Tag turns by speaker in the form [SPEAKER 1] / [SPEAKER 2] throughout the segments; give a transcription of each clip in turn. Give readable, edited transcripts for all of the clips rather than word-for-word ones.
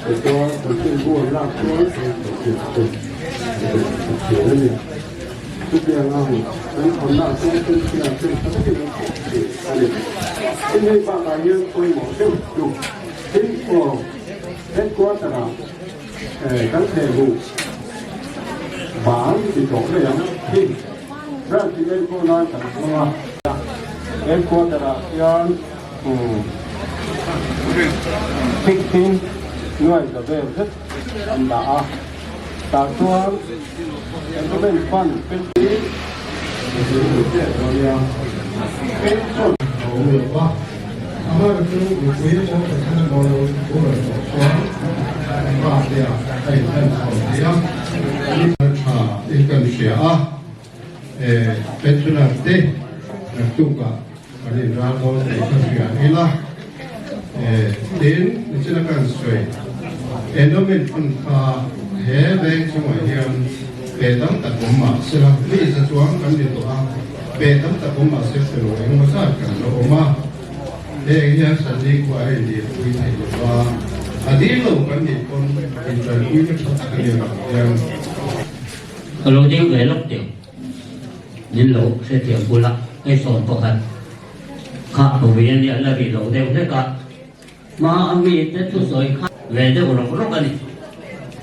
[SPEAKER 1] Tichuan chanchinbu an lak chuan thian a ni. Chutiang ang kan thawnna ah chuan pensioner ten tha takin an thawk thin a ni. Tin hei bakah hian pawimawh deuh chu tin aw headquarter ah kan thehluh bang ti tawh mai ang hi branch in enkawl nan kan hmang a. Headquarter ah hian Thikthing nuai za vel zet an dah a, tah chuan Endowment Fund pension
[SPEAKER 2] A awm lo va, amah chu mipui pawh Pathian boral boral tawh chuan pa te ah a inhlan chho thei a. Tha in kan hria a, pensioner te naktukah Kan inral dawn tih ka hria ila, tin nichina kan sawi endowment fund kha he veng chungah hian pe tam tak awm mah sela, mi za chuang kan ni tawh a, pe tam tak awm mah se felo engemaw zat kan la awm a, heng hian Sanli khua a inlirpui thei lo va, a dil lo kan nih pawn intanpuina tha tak a ni ang hian.
[SPEAKER 3] Ka lo ding ve lawk teh. Min lo hrethiam bula hei 11 kha pawih a nia la ri lo deuh hlek a, hma a mi te thusawi kha ve deuh rawk rawk a ni.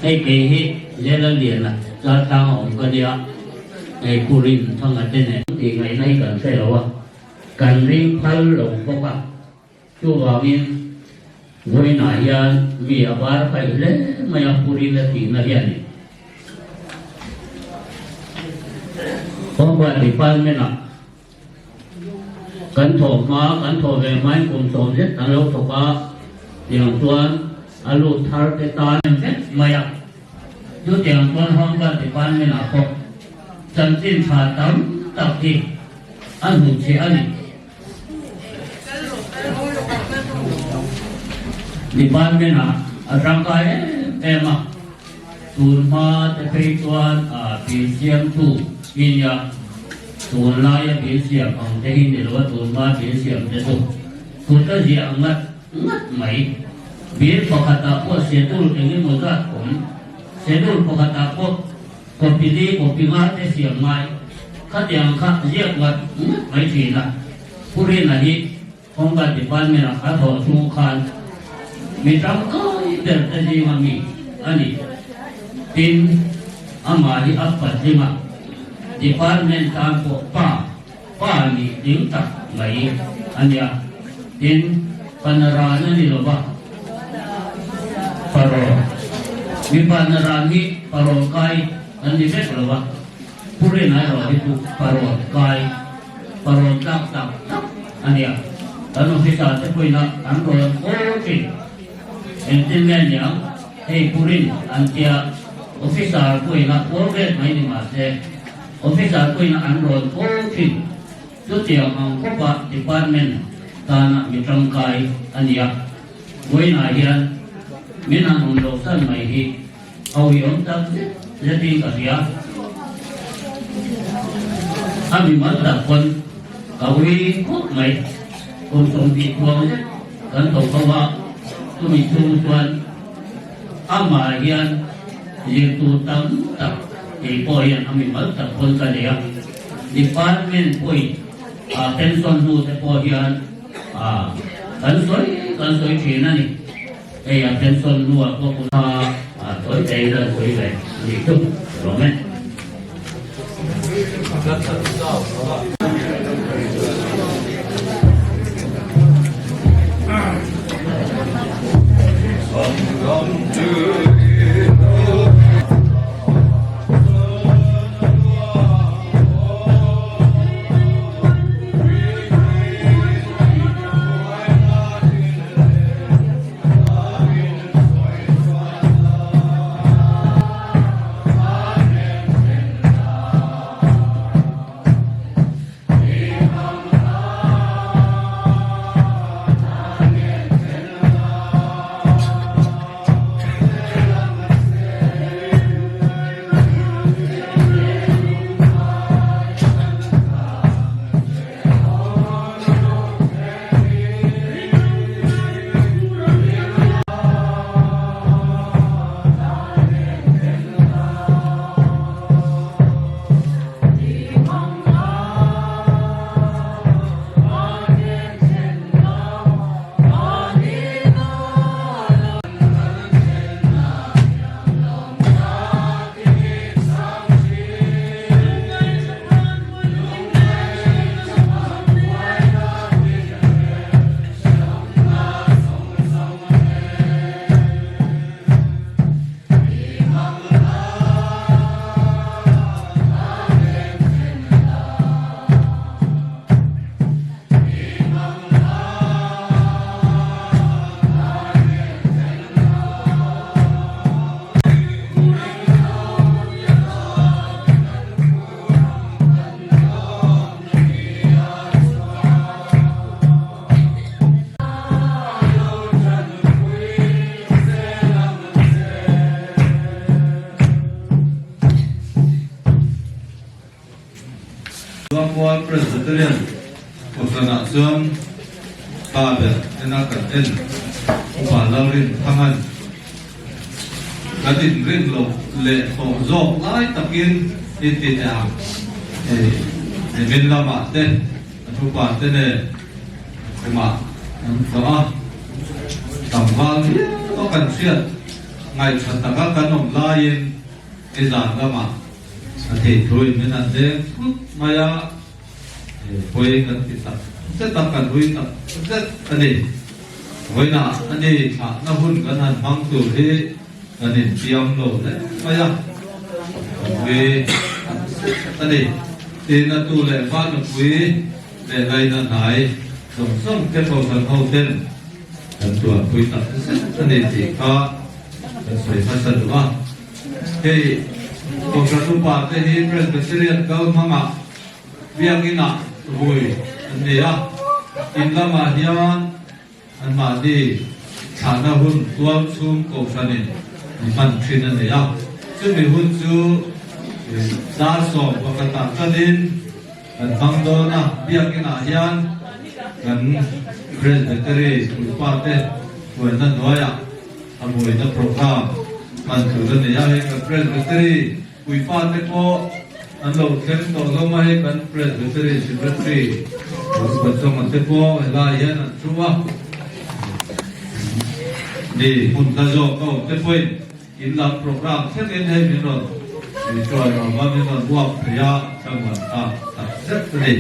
[SPEAKER 3] Hei kei hi Zela Liana Chaltlang a awm ka nia, hei Purin Thanga te nen tih ngaihna hi kan hre lo a, kan ring phal lo bawk a. Chuvangin vawiinah hian mi a bar kaih hle mai a, Purin a tihna hian Home Department-ah kan thawh hma, kan thawh ve hmain kum 10 zet an lo thawk a, tiang chuan a lut thar te tan vek mai a. Chutiang chuan Home Department-ah pawh chanchin tha tam tak hi a hnutchhiah a ni. Department ah a tangkai em em a, tun hma te phei chuan a bill siamtu hi nia, tunlaia bill siam ang te hi ni lo a, tun hma bill siam te chu kut a ziah ngat ngat mai. Bill pakhat ah pawh schedule eng emaw zat awm, schedule pakhat ah pawh copy li copy nga te siam ngai. Khatiang kha ziak ngat ngat mai thin a, Pu Rina hi Home Guard Department ah a thawh chhung khan mi tangkai ber te zinga mi a ni. Tin, amah hi a patling a, Department tan pawh pa, pa nih ding tak mai a nia. Tin, Panaran a ni lo va, Parawl, mi Panaran hi parawl kai an ni vek lo va. Pu Rinai erawh hi chu parawl kai, parawl tlak tak tak a nia. Kan officer te pawhin a an rawn aw thin. Engtin nge niang hei Pu Rin an tia officer pawhin a aw vet mai ni mahse officer pawhin a an rawn aw thin. Chutiang ang khawpa department tana mi tangkai a nia. Vawiinah hian min han awm loh san mai hi Awiawm tak zet zetin ka hria. A mimal tak pawn ka ui khawp mai. Kum 20 chuang zet kan tho kho a, chumi chhung chuan amah hian zirtur tam tak kei pawh hian a mimal tak pawn ka nei a. Department pawhin pension hnu te pawh hian kan sawi kan sawi thin a ni. Hei a pension hnuah pawh kha tawi tawi hian sawi ve a nih chu lawm e.
[SPEAKER 4] Fampual Presbyterian Kohhranah chuan pa ber ena kan en Upa Lalrin Thangan kan inrin loh leh tawh zawk lai takin i ti teh ang. Hei nimin lamah te an upa te nen khumah an tlawh a, tlangval viau a kan hriat ngaihṭha taka kan awm laiin nizan lamah a theih thuin min han deng thut mai a. Pawi kan ti tak zet a, kan ui tak zet a ni. Vawiinah a ni thlahna hun kan han hmang tur hi kan intiam lo hle mai a, kan ui tak zet a ni. Tina tu leh va nupui leh laina hnai zawng zawng te kohhran ho ten kan tuarpui tak zet a ni tih kha kan sawi hmasa duh a. Hei kohhran upa te hi Presbyterian kal hmangah Biakinah vui an nei a, in lamah hian anmahni thlahna hun tual chhung kohhranin an hman thin a nei a. Chumi hun chu dar 11 ah tanin kan hmang dawn a, biakinah hian kan Presbytery puipate hruaina hnuaiah a vuina programme hman tur a nei a, hei kan Presbytery Puipa te pawh an lo thleng tawh hlawm a, hei kan Presbytery Secretary Upa Chawnga te pawh helai hian an thu a, ni hmun hla zawk a awm te pawhin in lam programme thlengin hei min rawn tuai awm a, min rawn uap thei a, thlamuan thlak tak zet a ni.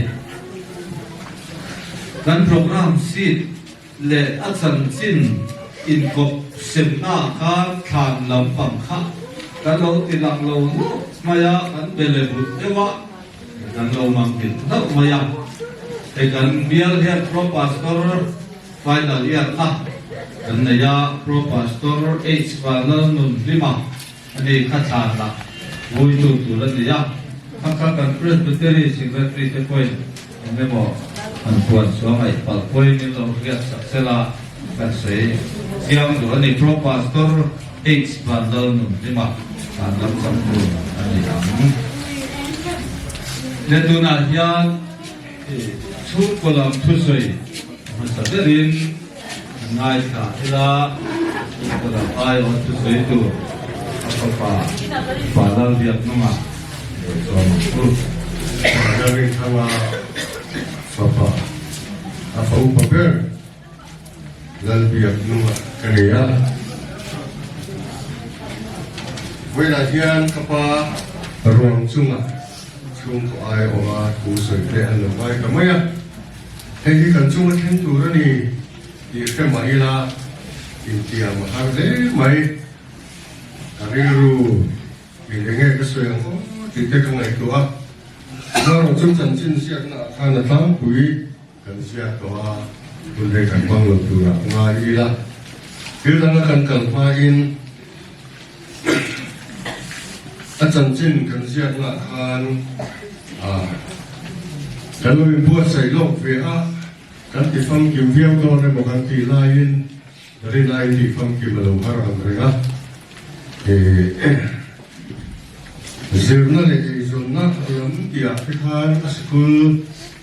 [SPEAKER 4] Kan programme sheet leh a chanchin inkawp semna khan thlan lampang kha kan lo ti lang lo hlauh mai a, kan be le but deuh a, kan lo mang nghet hlauh mai a. Hei kan bial hian Pro Pastor final year kha kan nei a, Pro Pastor H Vanlalnunhlima a ni kha thlan lah vuitu tur a ni a, kha kha kan Presbytery Secretary te pawhin eng emaw han puan chhuah ngaih palh pawhin min lo hriat sak sel a, kan sawi chiang duh a ni. Pro Pastor H Vanlalnunhlima thlan lam chang tur a ni ang. Le tunah hian chhungkaw lam thusawi hmasa berin Ngaithla ila chhungkaw lam aiawh thusawi tur a fapa Pa Lalbiaknunga leh Sawma chu.
[SPEAKER 2] Lalrinthanga fapa a fa upa ber Lalbiaknunga ka nei a. Vawiinah hian ka pa ruang chungah chhungkaw aiawha thu sawi te an lo ngai ta mai a. Hei hi kan chunga thleng tur a ni tih hre mah ila intiam a har hle mai. Ka rilru in enge ka sawi ang aw tih te ka ngaihtuah a, Zaro chu chanchin ziakna ah khan a tlangpui kan ziak tawh a, hun rei kan hmang lo turah ngai ila. Thil danga kan kal hmain A chanchin kan ziak lah khan kan lo inbuatsaih lawk ve a, kan ti famkim viau dawn emaw kan tih laiin rinai tih famkim a lo har ang reng a. Zirna leh eizawnna lam tihah te khan a sikul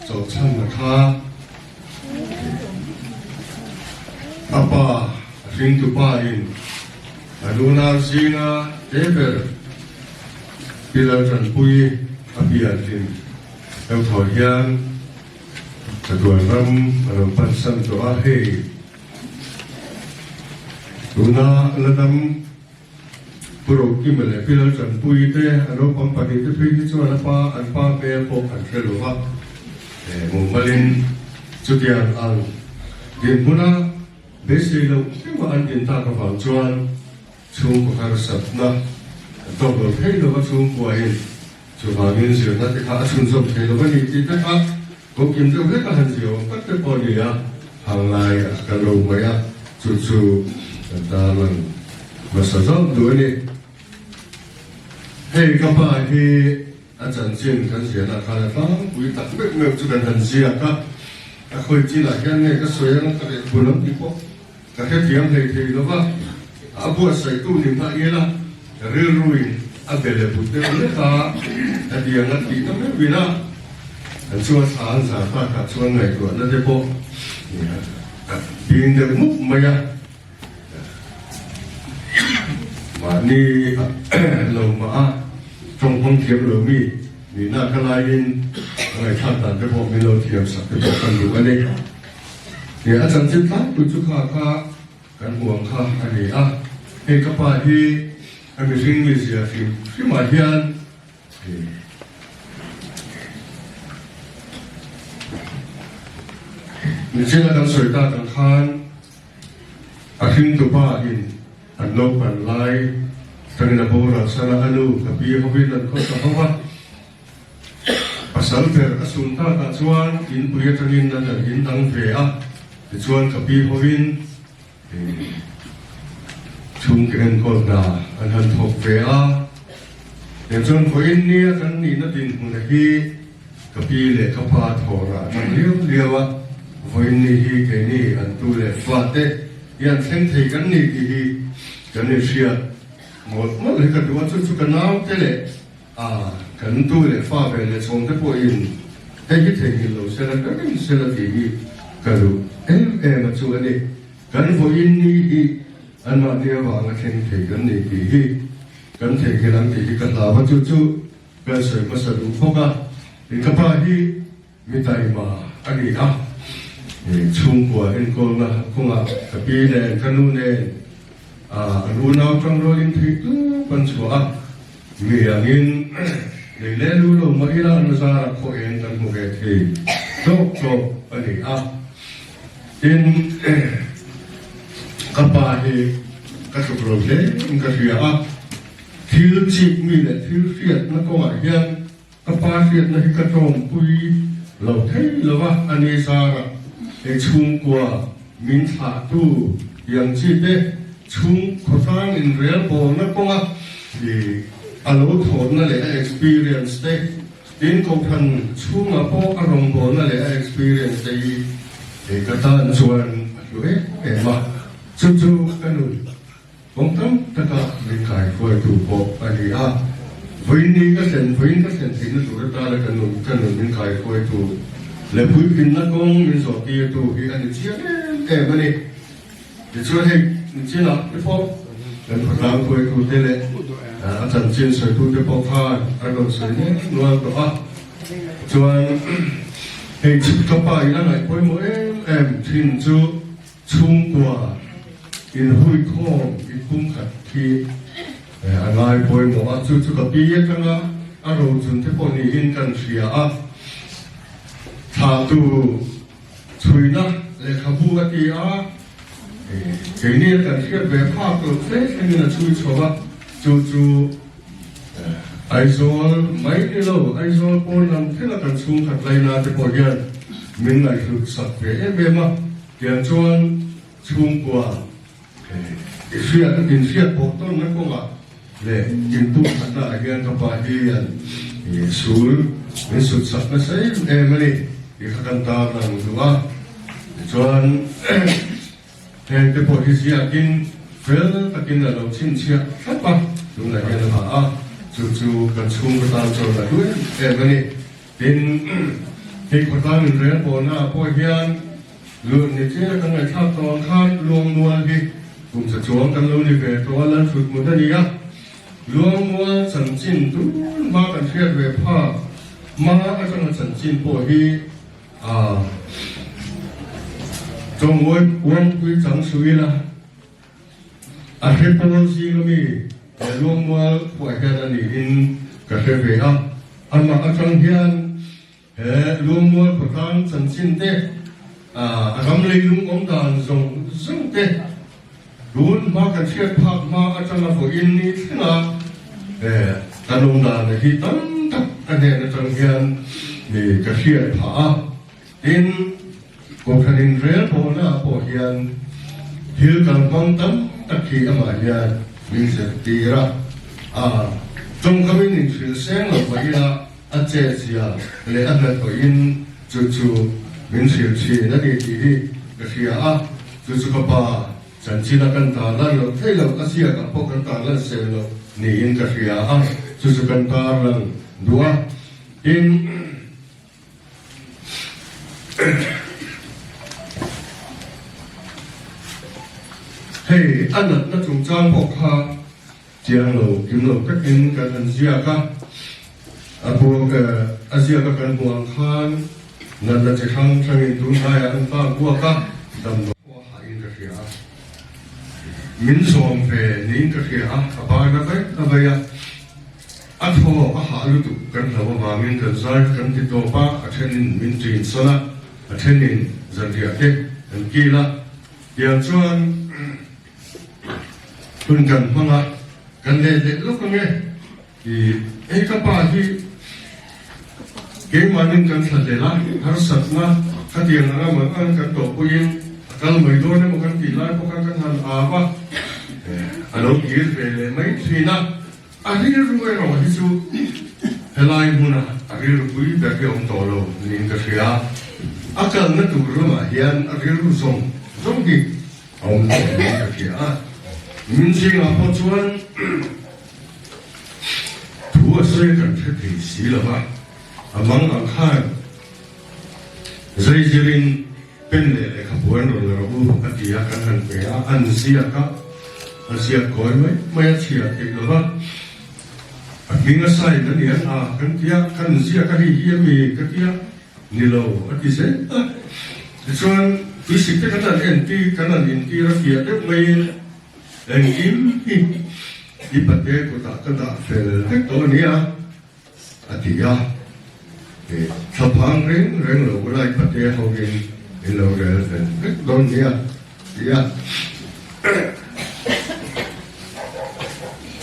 [SPEAKER 2] chawhchhan a tha. A pa a hringtupa in A nunau zinga te ber Pi Laltanpuii a piantlin deuh thaw hian chatuan ram a lo pansan tawh a, hei tuna la dam Pu Rokima leh Pi Laltanpuii te a naupang pahnihte phei hi chuan a pa an pa hmel pawh an hre lo va, mumalin chutiang ang dinhmuna Beisei loh deuha an din tak avang chuan chhungkaw harsatna an tawk lo thei lova chhungkuain chuvangin zirna te kha a chhunzawm thei lo a ni tih te kha kokim deuh hlek a han zir awm tak te pawh a ni a, hanglai a kan lo hmai a, chu chu kan tarlan hmasa zawk duh a ni. Hei ka pa hi A chanchin kan ziahna khan a tlangpui tak meuh meuh chu kan han ziak a, a khawi chinah hian nge ka sawi ang ka leh bul ang tih pawh ka hrethiam hlei thei lo va, a buatsaihtu ni hmah ila rilruin a be leh but deuh lek a, hetiang a tihna meuh ila. An chunga thla an zar takah chuan ngaihtuahna te pawh a bing deuh mup mai a. Mahni lo mah a tawng hmang thiam lo mi nihna ka laiin a ngaihthlak dan te pawh min lo thiam sak te pawh ka duh a ni. Tia a chanchin tlangpui chu kha kha kan huang kha a ni a. Hei ka pa hi a mihring mizia hrim hrimah hian Nichina kan sawi tak ang khan a hringtupa in an naupan lai tangin a boral san a, a nu ka pi hovin an khawsa ho a, pasal ber a sun takah chuan inpui atangin an han indang ve a, tichuan ka pi hovin Chhungte enkawl hna an han thawk ve a, tiang chuan vawiin nia kan nihna dinhmuna hi ka pi leh ka pa thawrah a tang liau liau a, vawiin ni hi keini an tu leh fate hi an thleng thei kan ni tih hi kan inhriat mawlh mawlh hi ka duh a, chu chu ka naute leh A, kan tu leh fa ve leh chhawm te pawhin hei hi theihnghilh lo sela ka ring sela tih hi ka duh em em a chu a ni. Kan vawiin ni hi anmahni avanga thleng thei kan ni tih hi kan theihnghilh ang tih hi ka hlau a, chu chu kan sawi hmasa duh bawk a. Ka pa hi Mi taima a ni a, chhungkua enkawlna kawngah ka pi nen ka nu nen an unau tangrualin theih tawp an chhuah a, mi angin lei leh lu lo mah ila an zarah khaw eng kan hmu ve thei tawk tawk a ni a. Tin, ka pa hi ka tluk lo hle in ka hria a, thil chik mi leh thil hriatna kawngah hian Ka pa hriatna hi ka tawngpui lo thei lo a, a ni zarah hei chhungkua min thlahtu tiang chi te chhung khawtlang inrel bawlna kawnga i a lo thawhna leh a experience te, tin kohhran chhungah pawh a rawngbawlna leh a experience te hi hei ka tan chuan a hlu em em a, chu chu ka nun. Kawng tam taka min kaihruaitu pawh a ni a, vawiin ni ka thlen, vawiin ka thlen theihna tur atana ka nun, ka nun min kaihruaitu leh puitlinna kawng min zawhtirtu hi a ni chiang em em a ni. Tichuan hei nichinah te pawh kan khawtlang hruaitute leh a chanchin sawitute pawh khan an rawn sawi nek nual tawh a, chuan hei ka pa in a ngaih pawimawh em em thin chu, Chhungkua inhuikhawm inpumkhat khi a ngai pawimawh a, chu chu ka pi atanga a rochun te pawh niin kan hria a. Thlahtu chhuina lehkhabu a ti a, keini a kan hriat ve phak loh hle thlengin a chhui chho a, chu chu Aizawl mai ni lo, Aizawl pawn lam thlenga kan chhungkhat laina te pawh hian min ngaihhlut sak ve em em a. Tiang chuan chhungkua i hriat in hriat pawh tawnna kawngah leh inpumkhatna ah hian ka pa hian sul min sut sak nasa em em a ni tih kha kan tarlang duh a. Tichuan heng te pawh hi ziakin fel takin a lo chhinchhiah thlap a, tunah hian a ha a, chu chu kan chhungkaw tan chuan a hlu em em a ni. Tin, hei khawtlang inrel pawhna ah pawh hian lut ni chiah kan ngaihthlak tawh ang khan Luangmual hi kum cha chuang kan lo ni ve tawh a, Lalthut hmun a ni a. Luangmual chanchin tun hma kan hriat ve phak hma atanga chanchin pawh hi a Chawngawi Uangpui chang suh ila a hre pawl zing ami he Luangmual khuah hian a niin ka hre ve a. Amah atang hian he Luangmual khawtlang chanchin te, a ram leilung awm dan zawng zawng te, tun hma kan hriat phak hma atanga vawiin ni thlenga he kan awm dan hi tam tak a hnen atang hian ka hriat phah a. Tin, Kohhran inrel pawhna ah pawh hian thil kalhmang tam tak hi amah hian min zirtir a, a tawngkamin inhrilh seng lo mah ila a chetzia leh a hnathawhin chu chu min hrilh thin a ni tih hi ka hria a, chu chu ka pa chanchina kan tarlan loh theih loh a ziakah pawh kan tarlan sel loh niin ka hria a, chu chu kan tarlan duh a. Tin. Hei a natna chungchang pawh kha chiang lo kim lo takin kan han ziak a, a buak a ziak a kan hmuh ang khan natna chi hrang hrangin tunhnaiah an tlak buak a, damdawi pawh a hahin ka hria a, min zawm ve niin ka hria a, a ban a vei a vei a, a thaw a hah lutuk kan hlo avangin kan zai kha kan ti tawp a, a thenin min ṭin sawn a, a thenin zanriah te an kil a. Tiang chuan hun kan hmang a, kan let leh lawk ang e tih hei ka pa hi keimahnin kan thla hlel a, harsatna khatiang anga man ang kan tawhpuiin a kal mai dawn emaw kan tih lai pawh khan kan han au a, a lo kir ve leh mai thin a. A rilru erawh hi chu helai hmuna a rilru pui ber hi a awm tawh lo niin ka hria. A kalna tur lamah hian a rilru zawng zawng hi a awm tawh niin ka hria a. Min zingah pawh chuan thu a sawi kan hre thei si lo va, a mang ang khan zeizirin Pen leh lehkhabu an rawn la rawh u a ti a, kan han pe a, an ziak a, a ziak kawi mai mai a chhiah theih lo va, a hming a sign a ni an a kan ti a, kan ziak a hei hi a mi ka ti a, ni lo a ti zel a, tichuan tuisik te kan han entir kan han intir a fiah deuh maiin engkim hi i pate kutah ka dah fel vek tawh a ni a. A ti a, Thlaphang reng reng lo lai pate hovin min lo rel fel vek dawn nia, a ti a.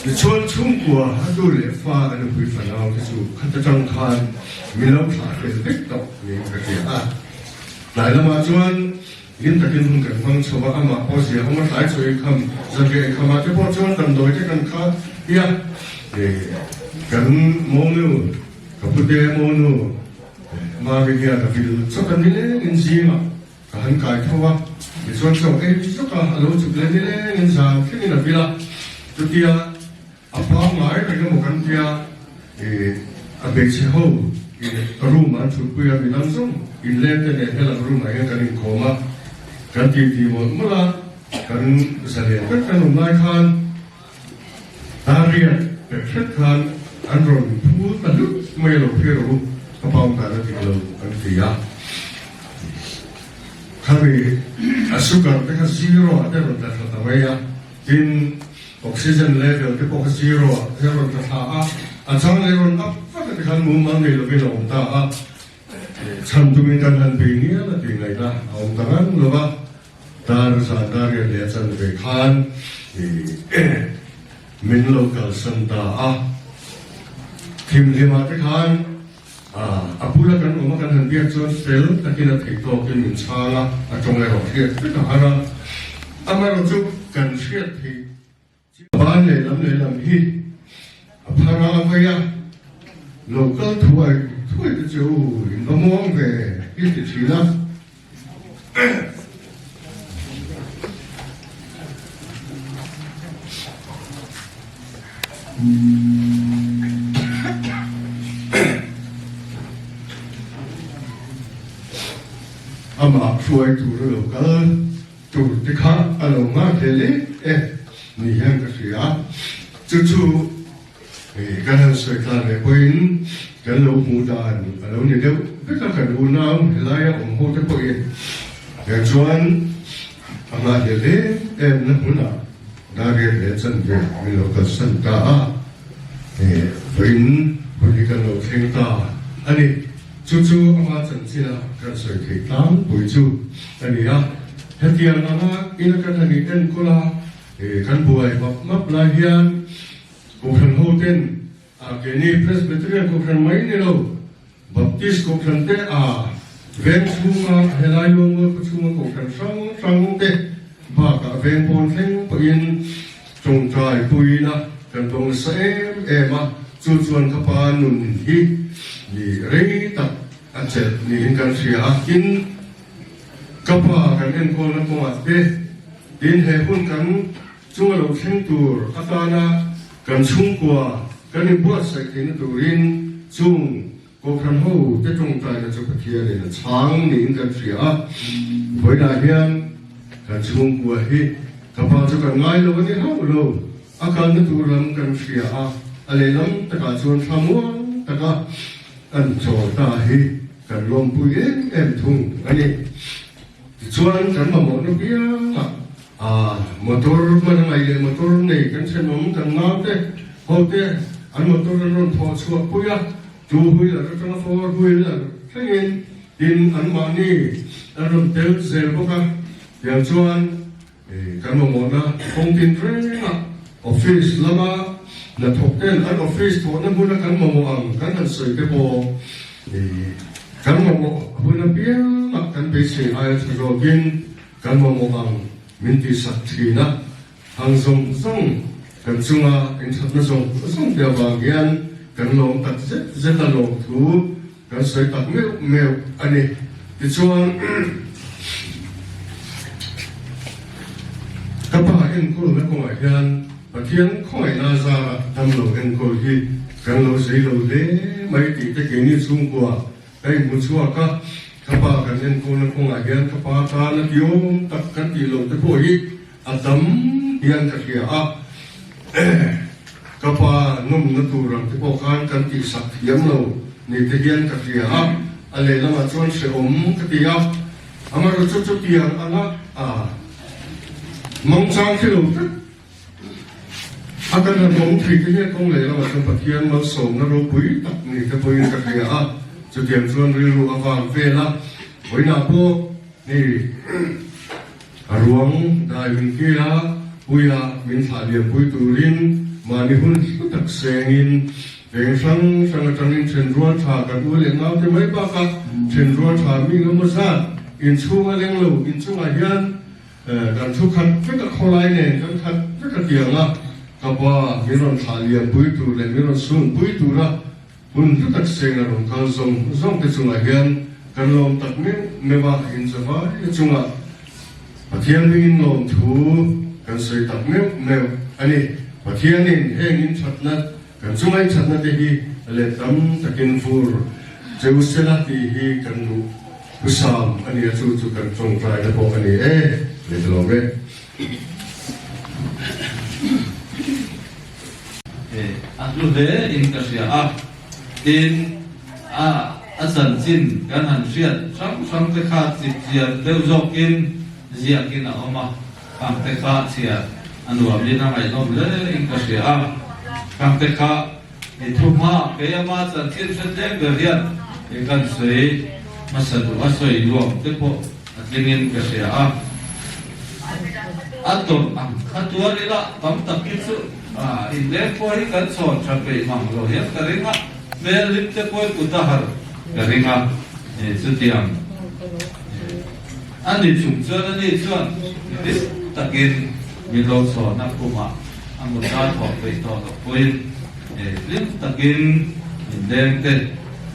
[SPEAKER 2] Tichuan chhungkua a nu leh fa a nupui fanau te chu khat atang khan min lo thlah fel vek tawh niin ka hria a. Tlai lamah chuan Hlim takin hun kan hmang chho a, amah pawh zia awm a tlai chaw eikham, zanriah eikhamah te pawh chuan damdawi te kan kha hi a, kan monu, ka pute monu Mari hian a vil chawk a nilengin zingah ka han kai tho a, tichuan chaw ei chawk a, a lo chuk leh nilengin zan thlengin a vil a, chutia. A pangngai reng emaw kan tia i a hmeichhe ho i room an thutpui a midang zawng inleng te nen helam room ah hian kan inkawm a, kan ti ti mawlh mawlh a, kan zalen vek kan awm lai khan Darian pek hret khan an rawn phul ta hlut mai alo phir rawh u ka pau tan a dik lo an ti a, khami a sugar te kha zero ah te rawn tla thla ta mai a. Tin, oxygen level te pawh kha zero ah te rawn tla thla a, a chang leh rawn up vak a tikhan mumal nei lovin a awm ta a, chhan tumin kan han bei ngial a tih ngaihna a awm ta ngang lo va, dar zan dar riat leh a chan ve khan min lo kalsan ta a, thimhlimah te khan A bula kan awm a kan han biak chuan fel takin a theih tawkin min chhang a, a tawng erawh hriat vek a har a. Amaherawh chu kan hriat theih chiah. Ban lehlam lehlam hi a phar a vei a, lo kal thuai thuai te che u in va muang ve hi ti thin a. Amah hruai tur a lo kal tur te kha a lo nghak hle hle e ni hian ka hria. Chu chu Hei kan han sawi tlan leh pawhin kan lo hmuh dan a lo ni deuh vek a, kan unau helaia awm ho te pawhin tiang chuan a nghahhlelh em em na hmunah Darian leh Chanve min lo kalsan ta a, vawiin hun hi kan lo thleng ta a ni. Chu chu ama chanchin a kan sawi theih tlangpui chu a ni a, hetiang anga ina kan han inenkawl a, kan buai map map lai hian Kohhran ho ten a keini Presbyterian Kohhran mai ni lo, Baptist Kohhran te a veng chhunga helai Luangmual khaw chhunga Kohhran hrang hrang te bakah veng pawn thleng pawhin tawngtai puina kan tawng nasa em em a, chu chuan ka pa nun hi ni rei tak a chelh niin kan hria a, tin ka pa kan enkawlna kawngah te tin he hun kan Chung a lo thleng tur atana kan chhungkua kan inbuatsaih theihna turin chung Kohhran ho te tawngtaina chu Pathianin a chhang niin kan hria a, vawiinah hian kan chhungkua hi ka pa chu kan ngai lo a ni hauh lo, a kalna tur lam kan hria a, a lehlam takah chuan thlamuang taka kan chawl ta hi kan lawmpui em em thung a ni. Tichuan kan mamawhna piangah a motor hman a ngaih leh motor nei kan thenawm kan naute hote an motor an rawn thawh chhuah pui a, two wheeler atanga four wheeler thlengin tin anmahni an rawn tel zel bawk a, tiang chuan kan mamawhna kawng tin rengah office lama hnathawk ten an office thawhna hmuna kan mamawh ang kan han sawi te pawh kan mamawh hun apiangah kan beisei aia tha zawkin Kan mamawh ang min tihsak thin a, hang zawng zawng kan chunga inthatna zawng zawng te avang hian kan lawm tak zet zet a lawm thu kan sawi tak meuh meuh a ni. Tichuan, ka pa enkawlna kawngah hian Pathian khawngaihna zara damlo enkawl hi kan lo zei lo hle mai tih te keini chhungkua Ka inhmu chhuak a, ka pa kan enkawlna kawngah hian ka pa tan a tiawm tak kan tih loh te pawh hi a tam hian ka hria a, ka pa nawmna tur ang te pawh khan kan tihsak thiam lo ni te hian ka hria a, a lehlamah chuan hrehawm ka ti a, amaherawhchu chutiang anga mangchang khi lo vek. A kan han awm thei te hian kawng leh lamah chuan Pathian malsawmna ropui tak ni te pawhin ka hria a, chutiang chuan rilru a vang vel a, vawiinah pawh hei a ruang dai min kil a, puia min thlah liampui turin mahni hun hlu tak sengin veng hrang hrang atangin thenrual tha kan u leh nau te mai bakah thenrual tha mi engemaw zat inchhung a leng lo inchungah hian Kan thu khat vek a khawlai nen kan khat vek a tiang a, ka pa min rawn thlah liam pui tur leh min rawn sung pui tura hun hlu tak seng a rawn kal zawng zawng te chungah hian kan lawm tak meuh meuh a, in zavai a chungah Pathian hmingin lawm thu kan sawi tak meuh meuh a ni. Pathianin heng in thatna kan chunga in thatna te hi let tam takin vur cheu sela tih hi kan duh. Pu Sam a nia chu chu kan tawngtaina pawh a ni e, leh ka lawm e.
[SPEAKER 4] A hlu hle in ka hria a, tin a a chanchin kan han hriat hrang hrang te kha chip chiar deuh zawkin ziakin a awm a, khang te kha chhiar a nuamin a ngaihnawm hle in ka hria a, khang te kha I thu hma keima chanchin hre tlem ber hian i kan sawi hmasa duh a, sawi nuam te pawh a tlingin ka hria a. A tawrh ang kha tuar ila tam tak hi chu inleng pawh hi kan chhawn tha peih mang lo hian ka ring a, hmel hlim te pawh i kut a har ka ring a, chutiang a ni chung chuan ani chuan hlim takin min lo chhawn a khumah. A mut a thawh peih tawh loh pawhin hlim takin inleng te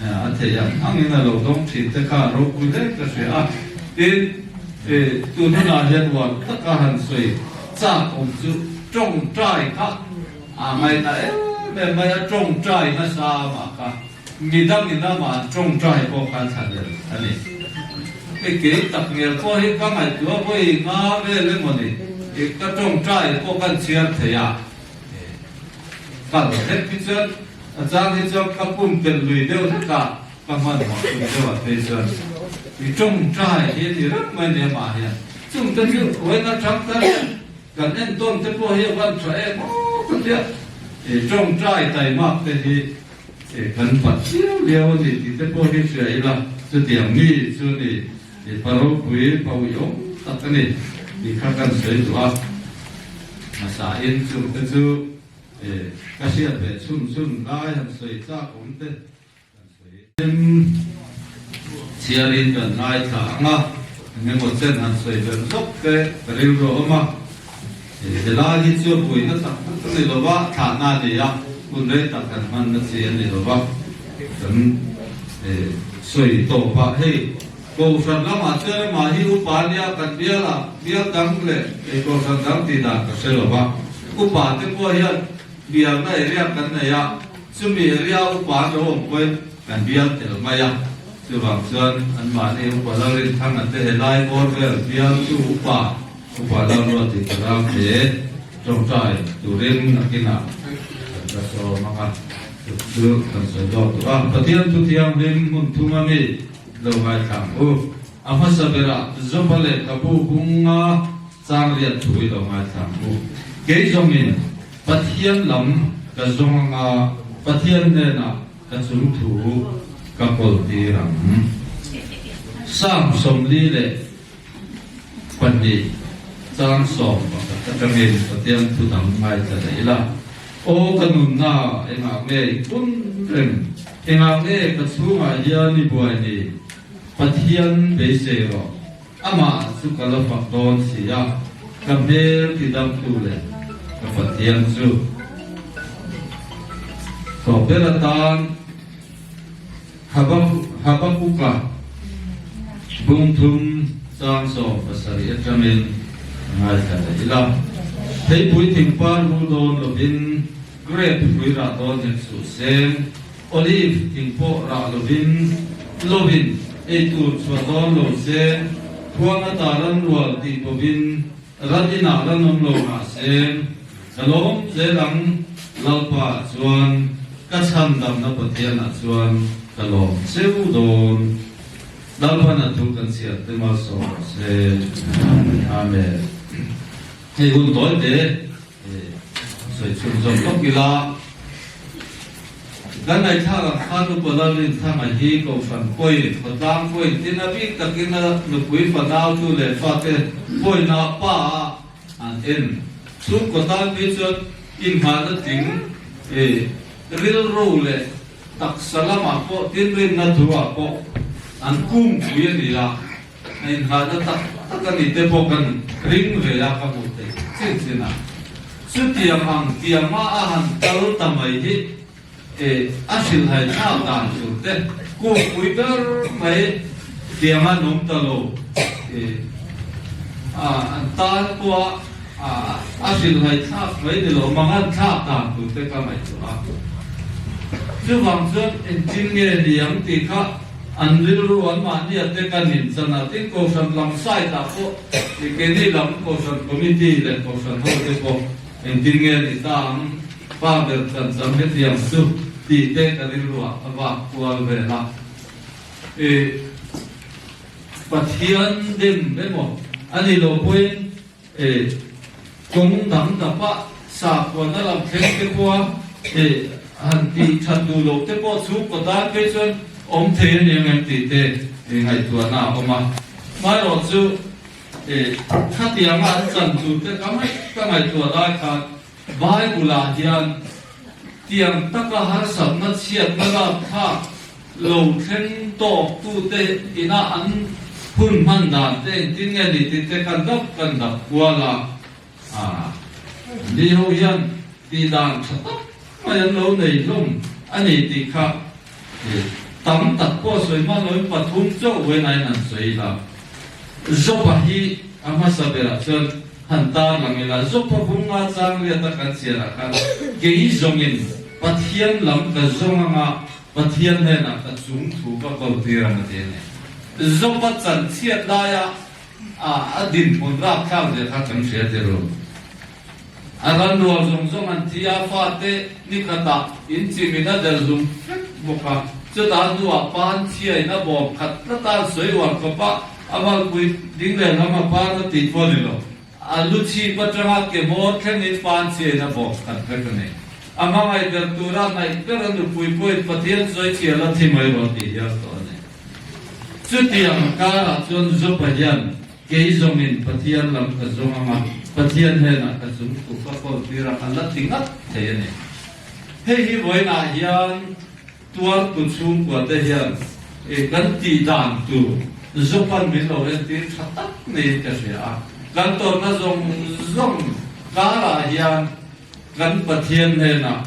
[SPEAKER 4] a theih ang angin a lo dawng thin te kha ropui hle ka hria a. Tin, tun hunah hian uar taka han sawi chak awm chu tawngtai kha a ngaihna em em mai a, tawngtai nasa mah kha. Midangin amah an tawngtai pawh khan thlanel a ni. Hei kei tak ngial pawh hi ka ngaihtuah vawi nga vel emaw ni, ka tawngtai pawh kan chhiar thei a, kal hlek hi chuan a chang hi chuan ka pumpelh lui deuh hlek a, ka hmanhmawh tum deuh ah phei chuan i tawngtai hi a ni reng mai ni amah hian chung te chu vawiin atang tan kan entawn te pawh hi a van tha em aw ka tia, i tawngtai taimak te hi. Kan pat chiau liau a ni tih te pawh hi hria ila, chutiang mi chu a ni, pa ropui pa uiawm tak a ni tih kha kan sawi duh a. Hmasa in chung te chu ka hriat ve chhun chhun lai han sawi chak awm te kan sawi. Chhiarin kan ngaithla ang a, engemaw chen han sawi ber zawk te ka rilru a awm a. Helai hi chu buaina tak tak a ni lo va, thlahna a ni a, hun rei tak kan hmanna chi a ni lo va, kan sawi tawp a. Hei Kohhran lamah chuan amah hi upa a nia, kan bialah bial dang leh Kohhran dang tih dan ka hre lo va, upa te pawh hian bialna area kan nei a, chumi area upa an lo awm pawhin. Kan bial tel mai a, chuvang chuan anmahni Upa Lalrinthanga te helai bawr vel bialtu upa, Upa Lalruati ka ram te tawngtai turin nakinah kan la sawm ang a, chu chu kan sawi zawk duh a. Pathian thu thianghlim hmun thum a mi lo ngaithla ang u. A hmasa berah Joba lehkhabu bunga chang riat thu i lo ngaithla ang u. Kei zawngin Pathian lam ka zawng anga Pathian hnenah Ka chung thu ka kawl tir ang. Psalm 42 chang 11 atangin Pathian thu dang ngaithla leh ila. Aw ka nunna, engah nge i pun reng? Engah nge ka chhungah hian i buai ni? Pathian beisei rawh. Amah chu ka la fak dawn si a, ka hmel ti damtu leh ka Pathian chu tawh ber atan Habakuka bung thum chang 17 atangin ka ngaithla leh ila. Theipui thingpar vul dawn lovin grape hrui rah dawn hek suh seng. Olive thing pawh rah lovin lovin ei tur chhuah dawn lo se, khuang ata ran rual tih pawhin ran inah ran awm lo mah se, ka lawm zel ang Lalpa chuan ka chhandamna Pathianah chuan ka lawm cheu dawn. Lalpan a thu kan chhiar te malsawm rawh se. Amen. Hei hun tawi te. Sawi chhunzawm lawk ila, kan ngaihthlak ang khan Upa Lalrinthanga hi Kohhran pawi, khawtlang pawi tin a bik takin a nupui fanau tu leh fate pawina pa a an en. Chhungkaw tan phei chuan inhmahna tling rilru leh taksa lamah pawh tinrinna thuah pawh an kungpui a ni a. A inhahna tak tak a ni te pawh kan ring ve a ka hmuh theih chin chin a. Chutiang ang tianga a han kal ta mai hi e a hrilhhai thlak dan tur te kungpui ber mai tianga an awm ta lo e a an tan pawh a a hrilhhai thlak mai ni lo mangan thlak dan tur te ka ngaihtuah a. Chuvang chuan engtin nge ni ang tih kha An rilru an mahnia te kan inchan a, tin Kohhran lam side ah pawh i keini lam Kohhran Committee leh Kohhran ho te pawh engtin nge ni ta ang, pa ber chan chang hetiang chu tih te ka rilru ah a vak kual vel a. I Pathian dem emaw a ni lo pawhin E, kawng dang dapa sakhuana lam thleng te pawha e han tih that duh loh te pawh chhungkaw tan phei chuan awm thei a ni ang em tih te e ngaihtuahna a awm a. Hmaerawh chu e khatianga an chan tur te ka ngaih ka ngaihtuah lai khan Bible ah hian tiang taka harsatna chhiatna lak thlak lo thleng tawk tute ina an hun hman dan te engtin nge ni tih te kan dap kan dap kual a, ni ho hian tih dan tha tak mai an lo nei hlawm a ni tih kha tam tak pawh sawi hman loin pathum chauh vawiin an sawi ila. Joba hi a hmasa berah chuan han tar lang ila, Joba bunga chang riata kan chhiarah khan kei zawngin Pathian lam ka zawng anga Pathian hnenah ka chung thu ka ko tir ang a ti a ni. Joba chan chhiat laia a dinhmun rapthlak zia kha kan hria tir lo. A ran rual zawng zawng an thi a, fate ni khatah in chimin a der zum vek bawk a. Chutah hnuah pan chhiain a bawm khat tlat a, an sawi uar khawp a, a malpui ding leh lam a pan a tih pawh a ni lo. A lu chhip atanga ke hmawr thlengin pan chhiain a bawm khat vek a ni. A hmangaih ber tura hnaih ber a nupui pawhin Pathian sawi chhial a thi mai rawh tih hial tawh a ni. Chutiang karah chuan Jopa hian Kei zawngin Pathian lam ka zawng ang a, Pathian hnenah ka chung thu ka kawl tir a, a la ti ngat thei a ni. Hei hi vawiinah hian tuartu chhungkua te hian kan tih dan tur Jopan min lo entir tha tak niin ka hria a. Kan tawrhna zawng zawng karah hian kan Pathian hnenah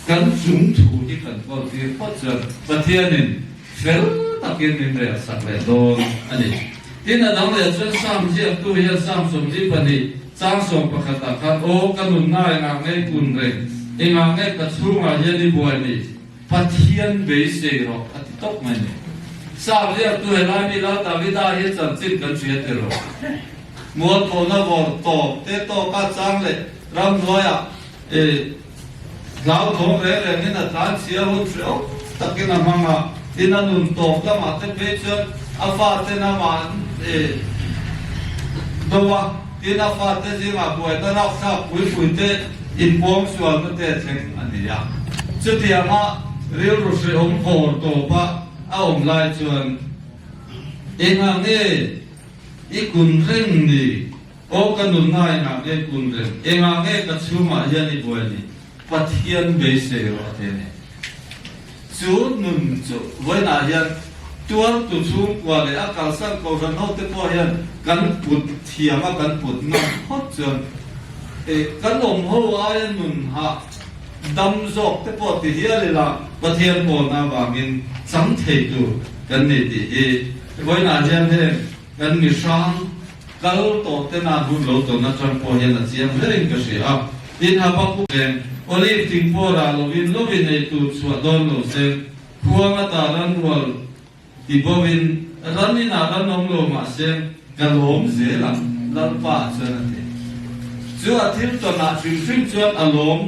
[SPEAKER 4] Kan chung thu hi kan kawl tir phawt chuan Pathianin fel takin min rel sak leh dawn a ni. Tin, a dang leh chuan Psalm ziaktu hian Psalm 42 chang 11 ah khan, Aw ka nunna engah ngei kun reng? Engah nge ka chhungah hian i buai ni? Pathian beisei rawh a ti tawp mai ni. Sam ziaktu helai mi Lal Davida hi chanchin kan hria ti rawh. Mualphona vawr tawp te tawka chang leh ramhnuaiah i hlauthawng reng rengin a tlanchhia hun hrehawm takin a hmang a, tin a nun tawp lamah te phei chuan a faten amah an i do a, tin a fate zingah buaina rakthlak pui pui te inpawngsualna te a thleng a ni a. Chutianga rilru hrehawm vawr tawpa a awm lai chuan engah nge i kun reng ni? Aw ka nunna engah nge kun reng? Engah nge ka chhungah hian i buai ni? Pathian beisei rawh a ti a ni. Chu nun chu vawiinah hian tuartu chhungkua leh a kalsan kohhran hote pawh hian kan put thiam a, kan put ngam phawt chuan kan awm ho aia nun hah dam zawk te pawh ti hial ila Pathian pawlna avangin chang thei tur kan ni tih hi vawiinah hian heng kan mihrang Kal tawh te nan hun lo tawn atang pawh hian a chiang berin ka hria a. Tin, Habakkuk leng, Olive thing pawh rah lovin lovin ei tur chhuah dawn lo se, khuang ata ran rual ti bovin ran inah ran awm lo mah se, ka lawm zel ang, Lalpa ah chuan a ti. Chu a thil tawnah hrim hrim chuan a lawm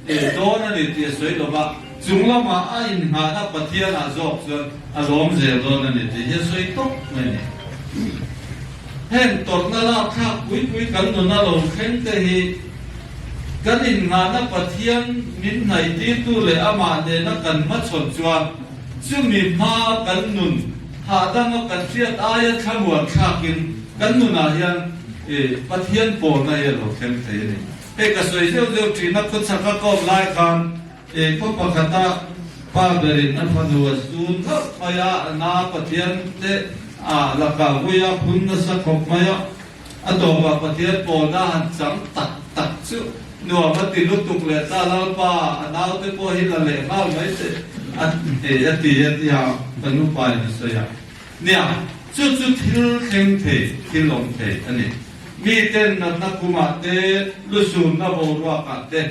[SPEAKER 4] eh dawn a ni tih a sawi lo va, chung lamah a inngahna Pathianah zawk chuan a lawm zel dawn a ni tih hi a sawi tawp mai a ni. Heng tawrhna lakthlak pui pui kan nuna lo thleng te hi kan inngahna Pathian min hnaihtirtu leh amah nena kan hmachhawn chuan chumi hmaa kan nun hahdama kan hriat aia thlamuan thlakin kan nunah hian Pathian pawlna hi a lo thleng thei a ni. Hei ka sawi zeuh zeuh thin a, khawchhak a kawm lai khan khaw pakhata pa berin a fanu a sun hlauh mai a, a na Pathian te a lakah vui a phun nasa khawp mai a, a tawpah Pathian pawlna han chang tak tak chu nuam a ti lutuk leh ta, Lalpa a naute pawh hi la leh nghal mai teh a ti a ti a tia ka nupa in a sawi a. Nia, chu chu thil thleng thei, thil awm thei a ni. Miten natna khumah te, lusunna boruakah te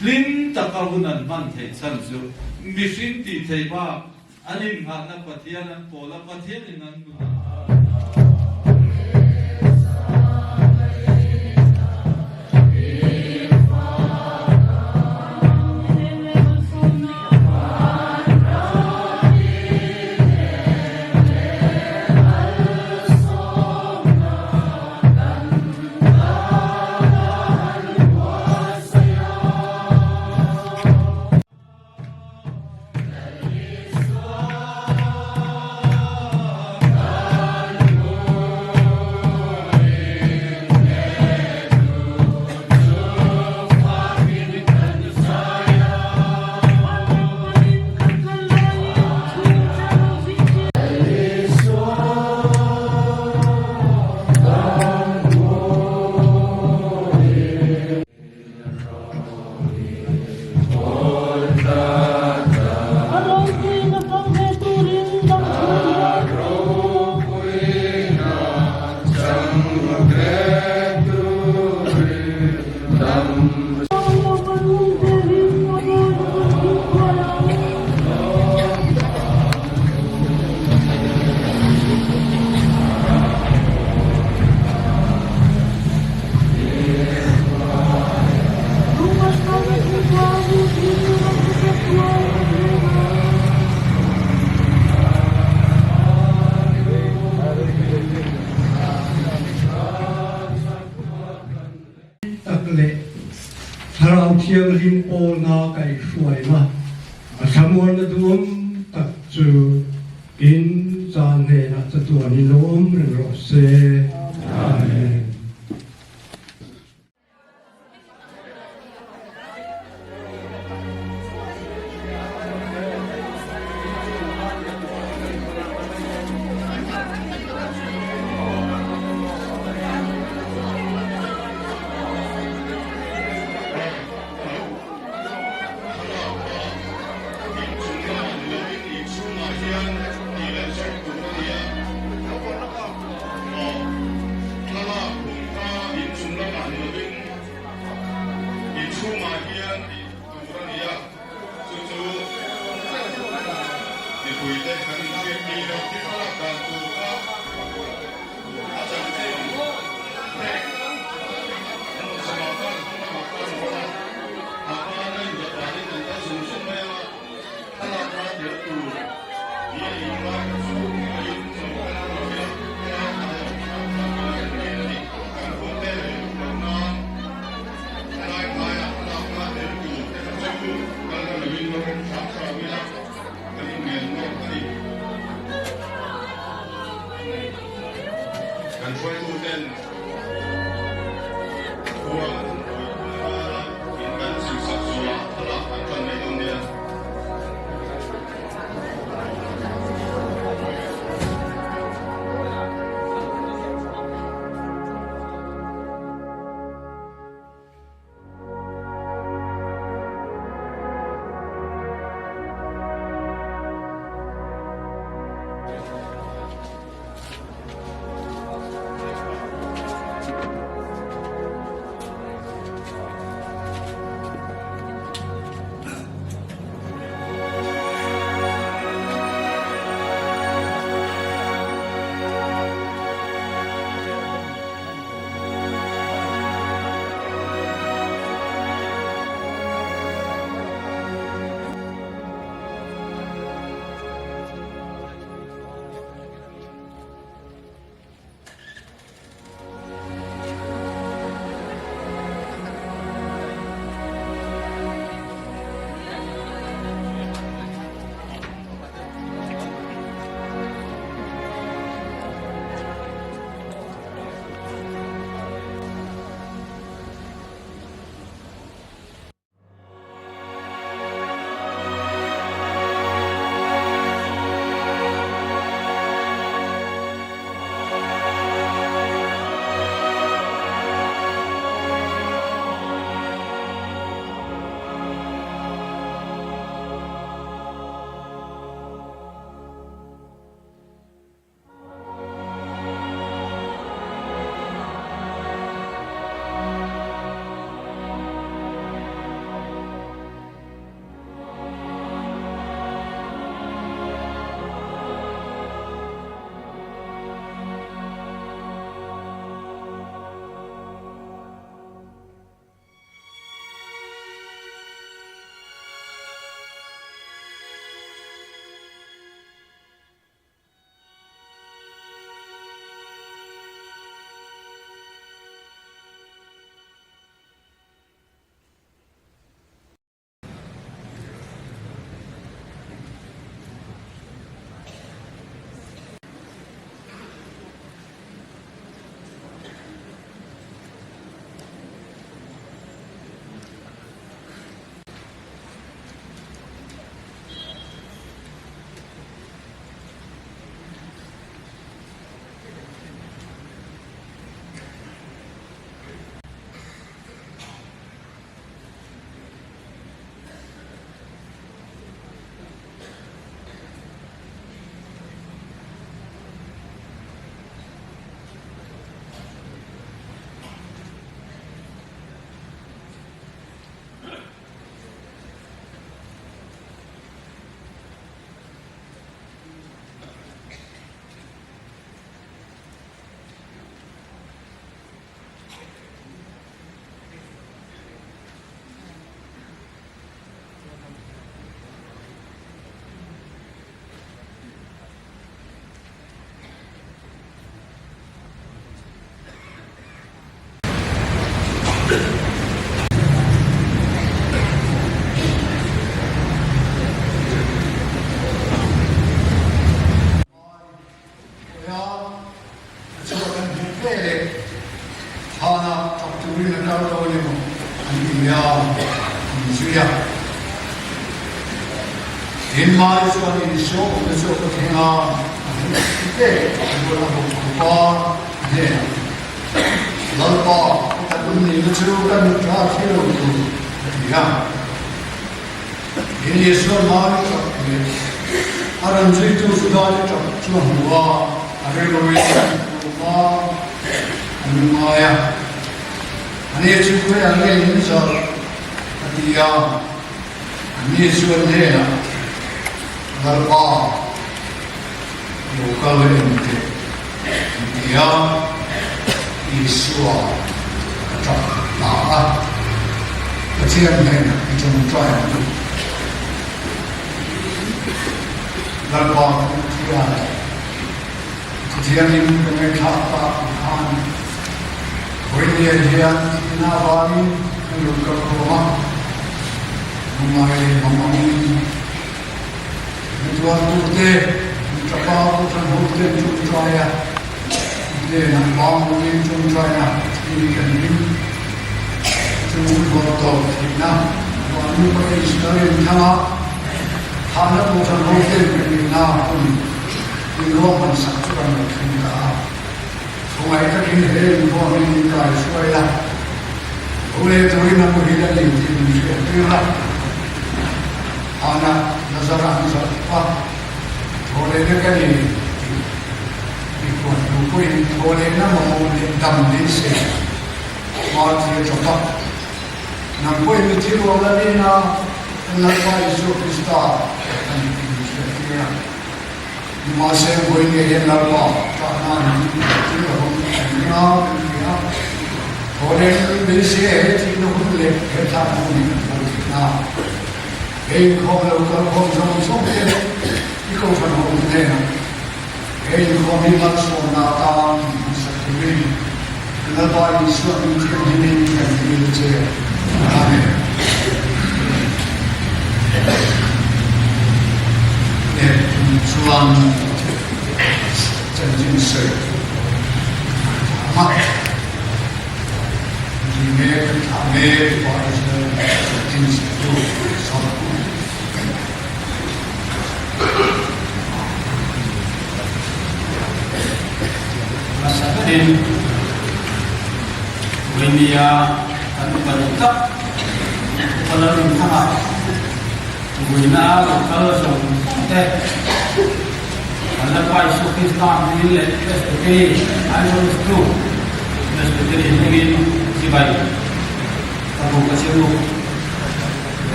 [SPEAKER 4] hlim taka hun an hman theih chhan chu mihring tih theih bak an inngahna Pathian an pawl a, Pathianin an nun a.
[SPEAKER 2] Tak leh Thlarau Thianghlim pawlna kaihhruaina a thlamuanna duhawm tak chu in caan hnenah chatuanin lo awm reng rawh se. Amen.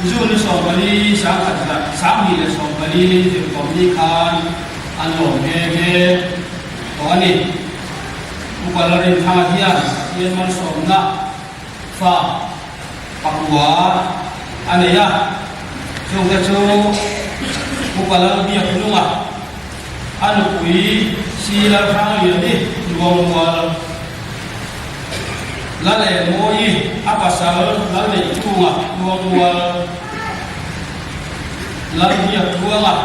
[SPEAKER 5] June ni 14 2024 Zirtawpni khan an lawm nghe nghe tawh a ni. Upa Lalrinthanga hian Pathian malsawmna fa pakua a nei a, chungte chu Upa Lalbiaknunga, a nupui Si Lalhrangliani Luangmual, Lalengmawii, a pasal Lalneihchunga Luangmual, Lalbiaktluanga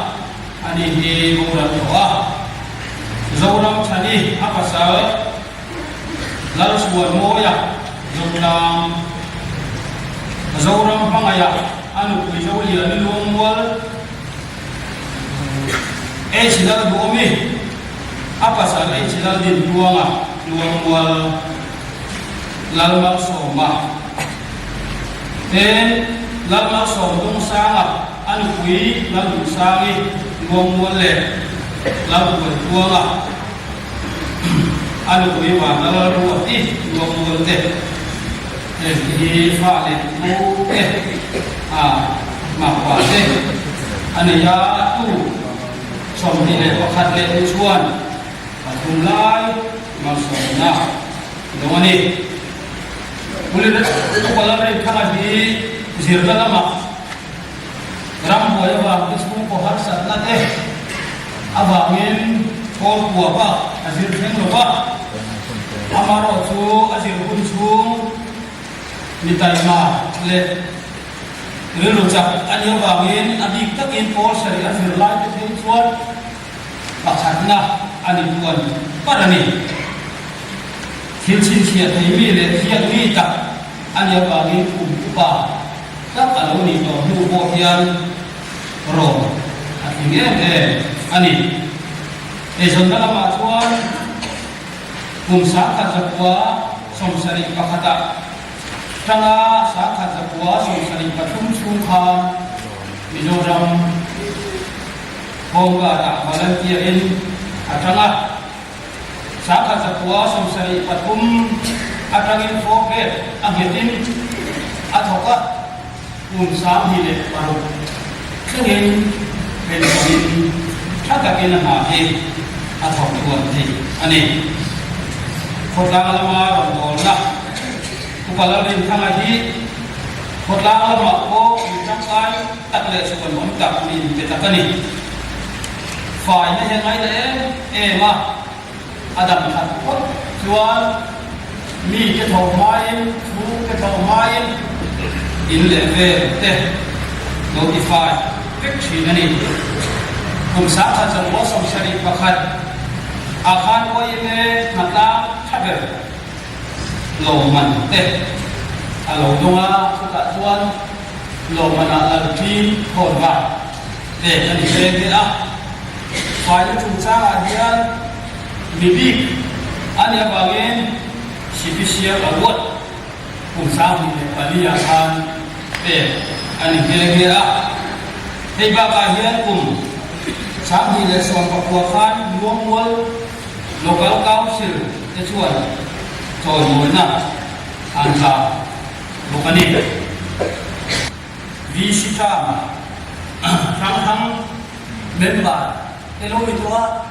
[SPEAKER 5] a ni hi boral tawh a, Zoramchhani, a pasal Lalchhuanmawia Zotlang, Zoram hmangaih a a nupui Zoliani Luangmual, H Lalduhawmi, a pasal H Laldintuanga Luangmual, Lalmalsawma te Lalmalsawmdungsanga a nupui Lalduhsangi Luangmual leh Lalbuaitluanga A nupui Vanlal Ruati Luangmual te heng te hi fa leh pu te a makpa te a nei a, tu 21 leh ni chuan pathum lai malsawmna dawng a ni. Upa Lalrinthanga hi zirna lamah Rambuai avang te chhungkaw harsatna te avangin kawl kua bak a zir thleng lo va, amaherawh chu a zir hun chhung mi taima leh rilru chak a nih avangin a bik takin pawl sarih a zir lai te phei chuan pakhatna a ni tuan par a ni. Thil chhinchhiah thei mi leh thiak mi tak a nih avangin kum upa tak a lo nih tawh hnu pawh hian rawn a tling em em a ni. Eizawnna lamah chuan kum 1971 ah tanga 1973 chhung khan Mizoram Home Guard ah volunteer in a tang a. 1973 atangin Forbet a nghetin a thawk a, kum 2006 thlengin pension-in tha takin a hna hi a thawk thuan thei a ni. Khawtlang lama rawngbawlna Upa Lalrinthanga hi khawtlang lamah pawh mi tangkai tak leh chhuanawm tak min pe tak a ni. Faina hi a ngaina em em a, a dam that phawt chuan mi te tho hmain, thu te tho hmain in leh vel te lo ti fai vek thin a ni. Kum 1971 ah khan YMA hnatlang tha ber lawmman te a lo dawng a, chutah chuan lawmmanah Lalṭin Khawnvar pek a ni ve nghe a. Faina chungchangah hian mi bik a nih avangin Sipisial Award kum 2004 ah khan pek a ni nghe nghe a. Hei bakah hian kum 2019 khan Luangmual Local Council te chuan chawimawina an hla bawk a ni. VC term hrang hrang member te lo ni tawh a,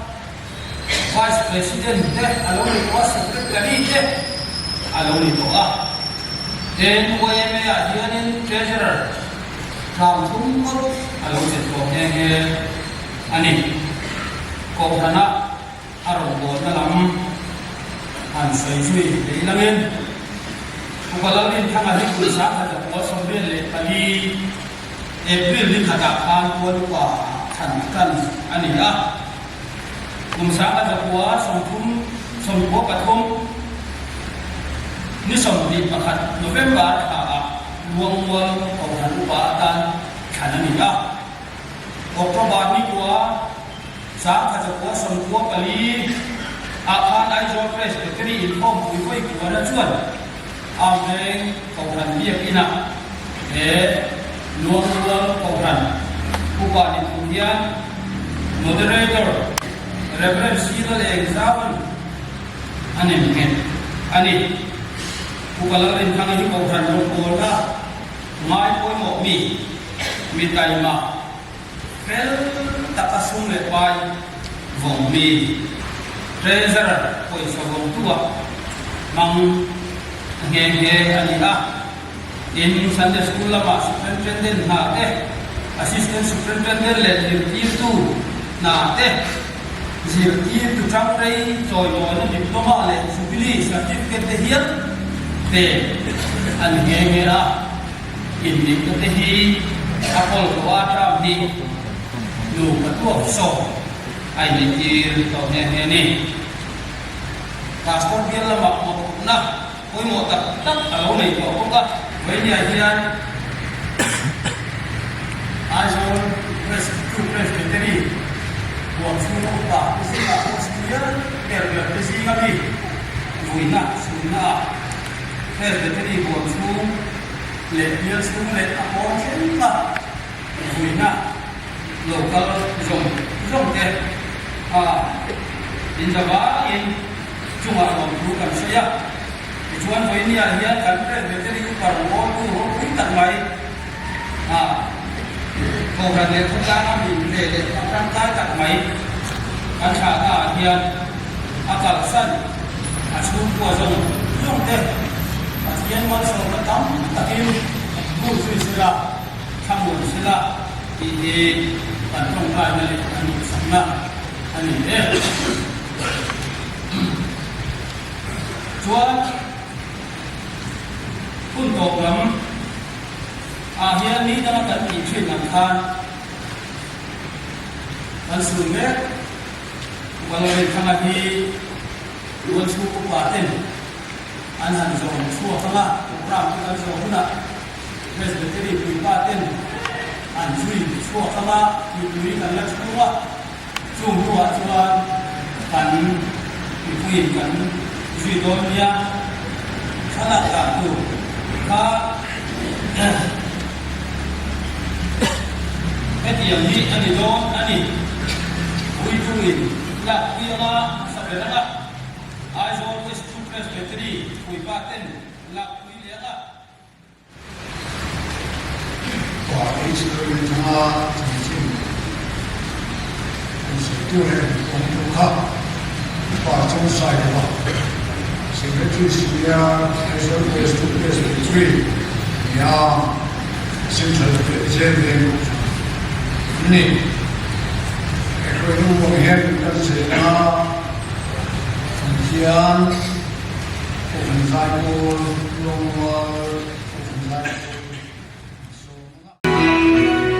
[SPEAKER 5] Vice President te a lo ni tawh a, Secretary te a lo ni tawh a. Tin, YMA ah hianin Treasurer term thum ngawt a lo chet tawh nghe nghe a ni. Kohhrana a rawngbawlna lam han sawi zui leh langin Upa Lalrinthanga hi kum 1984 April ni khatah khan Puan Upa thlan tan a ni a. Kum 1933 ni 21 November thlaah Luangmual Kohhran Upa atan thlan a ni a. October ni kua 1994 ah khan Aizawl Presbytery inkhawmpui vawi kuana chuan Arveng Kohhran Biakinah he Luangmual Kohhran Upa ni tur hian Moderator Rev. Sila Lengzauan a nem nghet a ni. Upa Lalrinthanga hi Kohhran rawngbawlna ngai pawimawh mi. Mi taima fel taka sum leh pai vawng mi, Treasurer pawisa vawngtu ah hmang nghe nghe a ni a. Tin, Sunday School lamah Superintendent hna te, Assistant Superintendent leh zirtirtu hna te, zirtirtu tangrei chawimawina diploma leh Jubilee Certificate te hial pe a ni nghe nghe a. Inneihna te hi a kawl tawh a, term hi nupa tuak sawm a inneihtir tawh nghe nghe a ni. Pastor bial lamah mawhphurhna Pawimawh tak tak a lo nei tawh bawk a. Vawinia hian Aizawl Press to Presbytery huam chhunga upa te zingah pawh senior ber ber te zinga mi vuina chhunna ah Presbytery huam chhung leh bial chhung leh a pawn thlenga vuina lo kal zawng zawng te a inzavangin Chungah lawmthu kan sawi a, tichuan vawinia hian kan Presbytery Upa Rawngbawltu ropui tak mai a Kohhran leh khawtlanga min ve leh a tangkai tak mai kan thlahna ah hian a kalsan a chhungkua zawng zawng te Pathian malsawmna tam takin hmun zui sela, thlamuan sela tih hi kan tawngkaina leh kan duhsakna a ni e. Chuan hun tawp lam ah hian ni danga kan tih thin ang khan kan sul mek Upa Lalrinthanga hi Luanchhung upa ten an han zawm chhuak ang a, program te kan zawh hunah Presbytery puipa ten an zui chhuak ang a, mipui kan la chhung a. Chung hnuah chuan kan mipuiin kan zui dawn nia, thlalak dan tur kha hetiang hi a ni dawn a ni. Puitungin lak pui anga hmasa ber anga Aizawl West Two Presbytery puipa ten lak pui leh anga.
[SPEAKER 6] Pa Israel thanga chanchin an sawitu leh an kawngtu kha Pa Chawngsai lova Secretary Senior Aizawl West to Presbytery nia Central Zel Veng Kohhran an ni. He hruaitu vang hian kan zirna an hian Kohhran Zaipawl, Lawngrual, Kohhran Zaipawl an sawm ang a.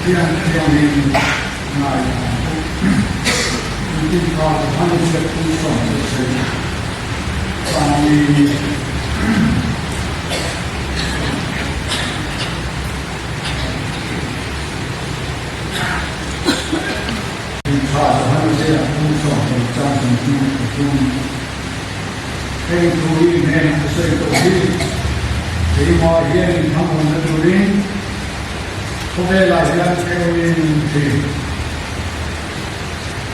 [SPEAKER 6] Pathian thiangin ngai ang u. Engtin kha Johan Chhiatpui sawm chu sawi Changli. Engkha Johan Chhiatpui sawm sawi chang engtin ka tum. Heng thu hi hnen a sawi tawh hi keimah hian inthangawmna turin khawvelah hian keuin min thin.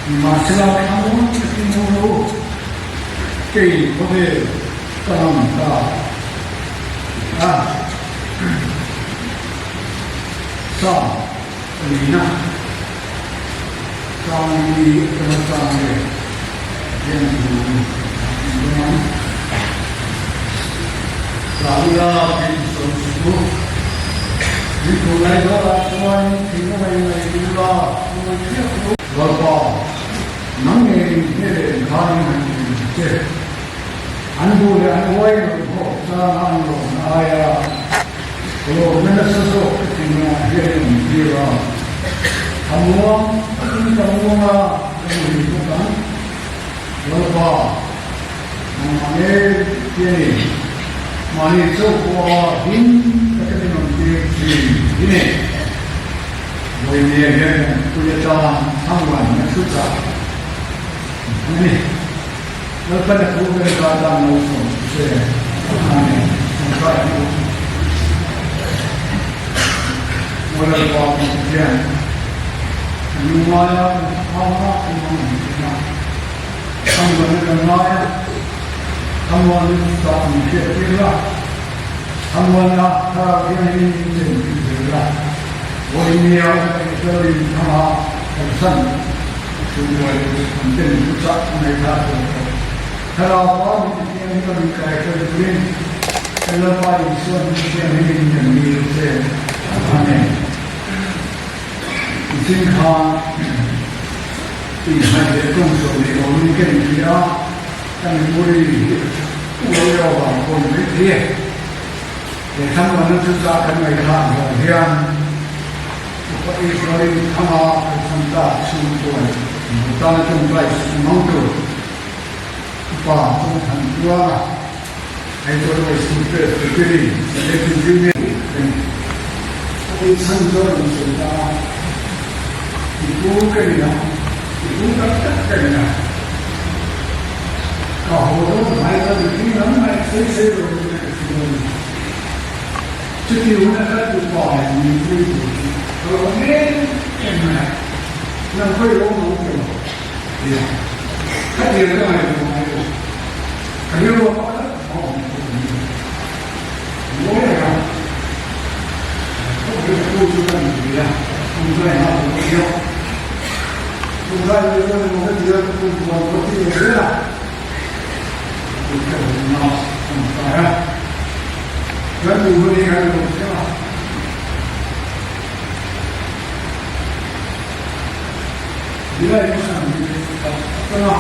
[SPEAKER 6] Nimahsela thlamuan takin awm lo u, kei khawvel ka ngam ta a sa palina chang hi atanga chang nge Pathian thu in dawn ang. Tlanula min sawi suh u. Min thu lai zawlah chuan thihna mai mai ula ngawi thiak u. Lalpa, nang ngeiin hmel inkhanin han in che. An duh leh an uai loh hawk changa an lawmna aia lawmna nasa zawk ka thinlungah hian in awm tir a. Ka muang takin ka muang a, ka muhil bawk ang. Lalpa, nangmah ngei hi a ni. Mahni chauh pawha him taka min awm tir thin hi ni. Vawinia hian kan pui atang thangwan na thu chah a ni. Lalpan a thu ber kha dan lo sawm se Amen. Tawngtai ang u. Maw Lalpa kan Pathian, kan lungngai a, kan thlaphang a, kan mang ang thin a. Thlamuanna kan ngai a, thlamuanna chu chah min hriat tir la, thlamuanna thlarau thianghlim min chen tir zel la, vawinia kan Israelin thanga kan san chhungkuai kan ten chu chah a ngaihthlah tur tawh. Thlarau pa min ti thianghlim a min kai hruai turin kan Lalpa Isua hming thianghlimin kan dil che. Amen. Nichin khan inhnaih leh tawng chawh nei awmin ka inhria a, ka memory hi a lo leh avang pawh ni mai thei e. He thlamuanna chu chah kan ngaihthlah zawng hian Upa Israel thanga kan chhan tak chhungkuai tana tawngtai mang tur Upa Chawngthan Tluanga Aizawl West Presbytery Electric Union ten a tih chhan chu a rawn sawi ta a, I pu ka ni a, i pu tak tak ka ni a, ka haw dawn hnai chuan mihring lam ngaih sawi sawi lo in ka ti dawn a ni. Chuti hun a kal tu pa leh min pui tur chu ka lawm em em mai a, nang khawi lawm ang ti lo tia khatiang ka ngaihtuah ngai lo. Ka rilru a pakhat a awm pawh a ni lo. Mawi reng a, ka rilru chu ka ni ve a, tumzai hna pawh ka ti a. Tumzai ve chuan emaw ka ti a, ka tum chuan ka ti ve zel a. Ka tum ka hawng a, ka ni ta a. Chuan tu hun hi kan lo thleng a. Nilai ka san hi ka tang a.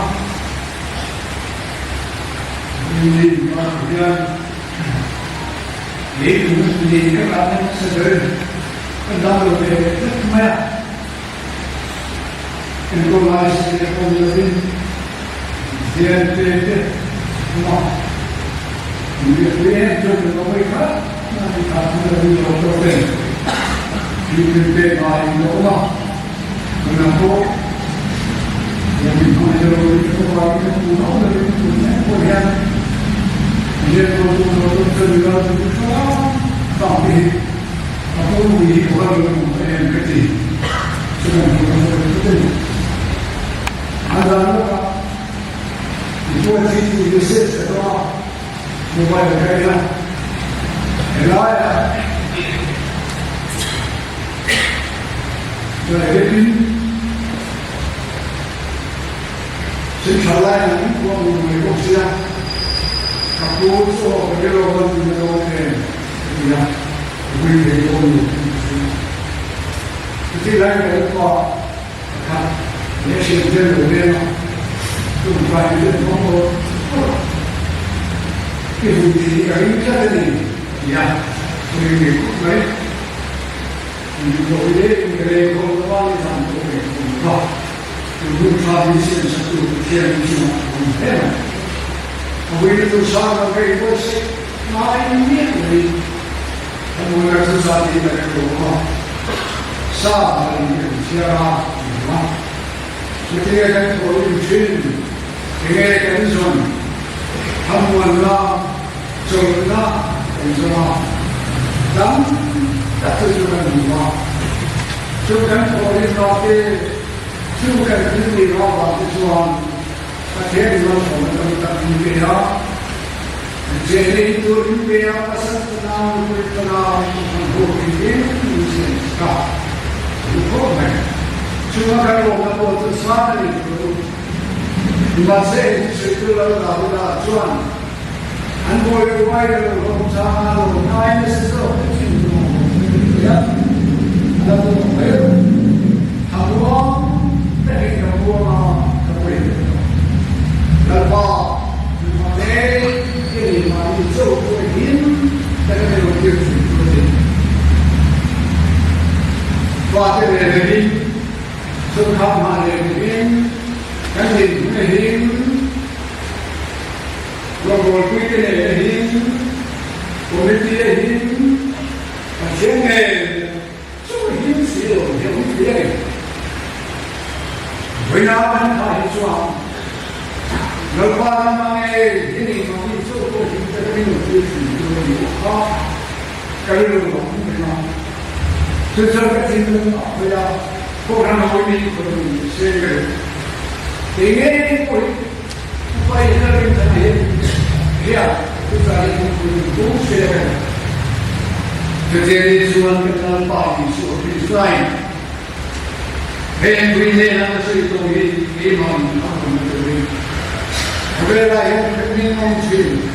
[SPEAKER 6] Chawlhna kan zawng a, tam tak chu chu kan hmu a. Chu kan thawhrim rah te, chu kan thil tih rah vang te chuan Pathian in malsawmna tam tak min pe a. Chehna in tur min pe a, pasal tanau, nupui tanau, kan hlawk engkim min siam sak a. Chu khawp mai. Chunga kan lawmna pawh chu sang a ni tur. Mahse, thusawi tu lal Davida chuan, An bawi lo vai lo hlawm chang a lo ngai nasa zawk te thin chu maw ti a, a lo awm mai lo. Tha buang takin ka buang a, ka pawi ve tawh. Lalpa, nunma leng i nei mahni chauh pawh him taka min rawn tir thin chu a ni. Fate ve vein, chawlhkham hah leh vein, kan dinhmun a him. Rawngbawlpuite nen a him, committee a him, Pathian nen chu a him si lo hi a awm thei a ni. Vawiina kan thah hi chuan Lalpa ram a nge hi ni mahni chauh pawh him te ka ring tir thin tur a ni kha ka rilru a awm reng a. Chu chuan ka thinlung a khawih a, Kohhran hawi mi khawih ni se ka duh. Kei ngei pawh hi Thank you.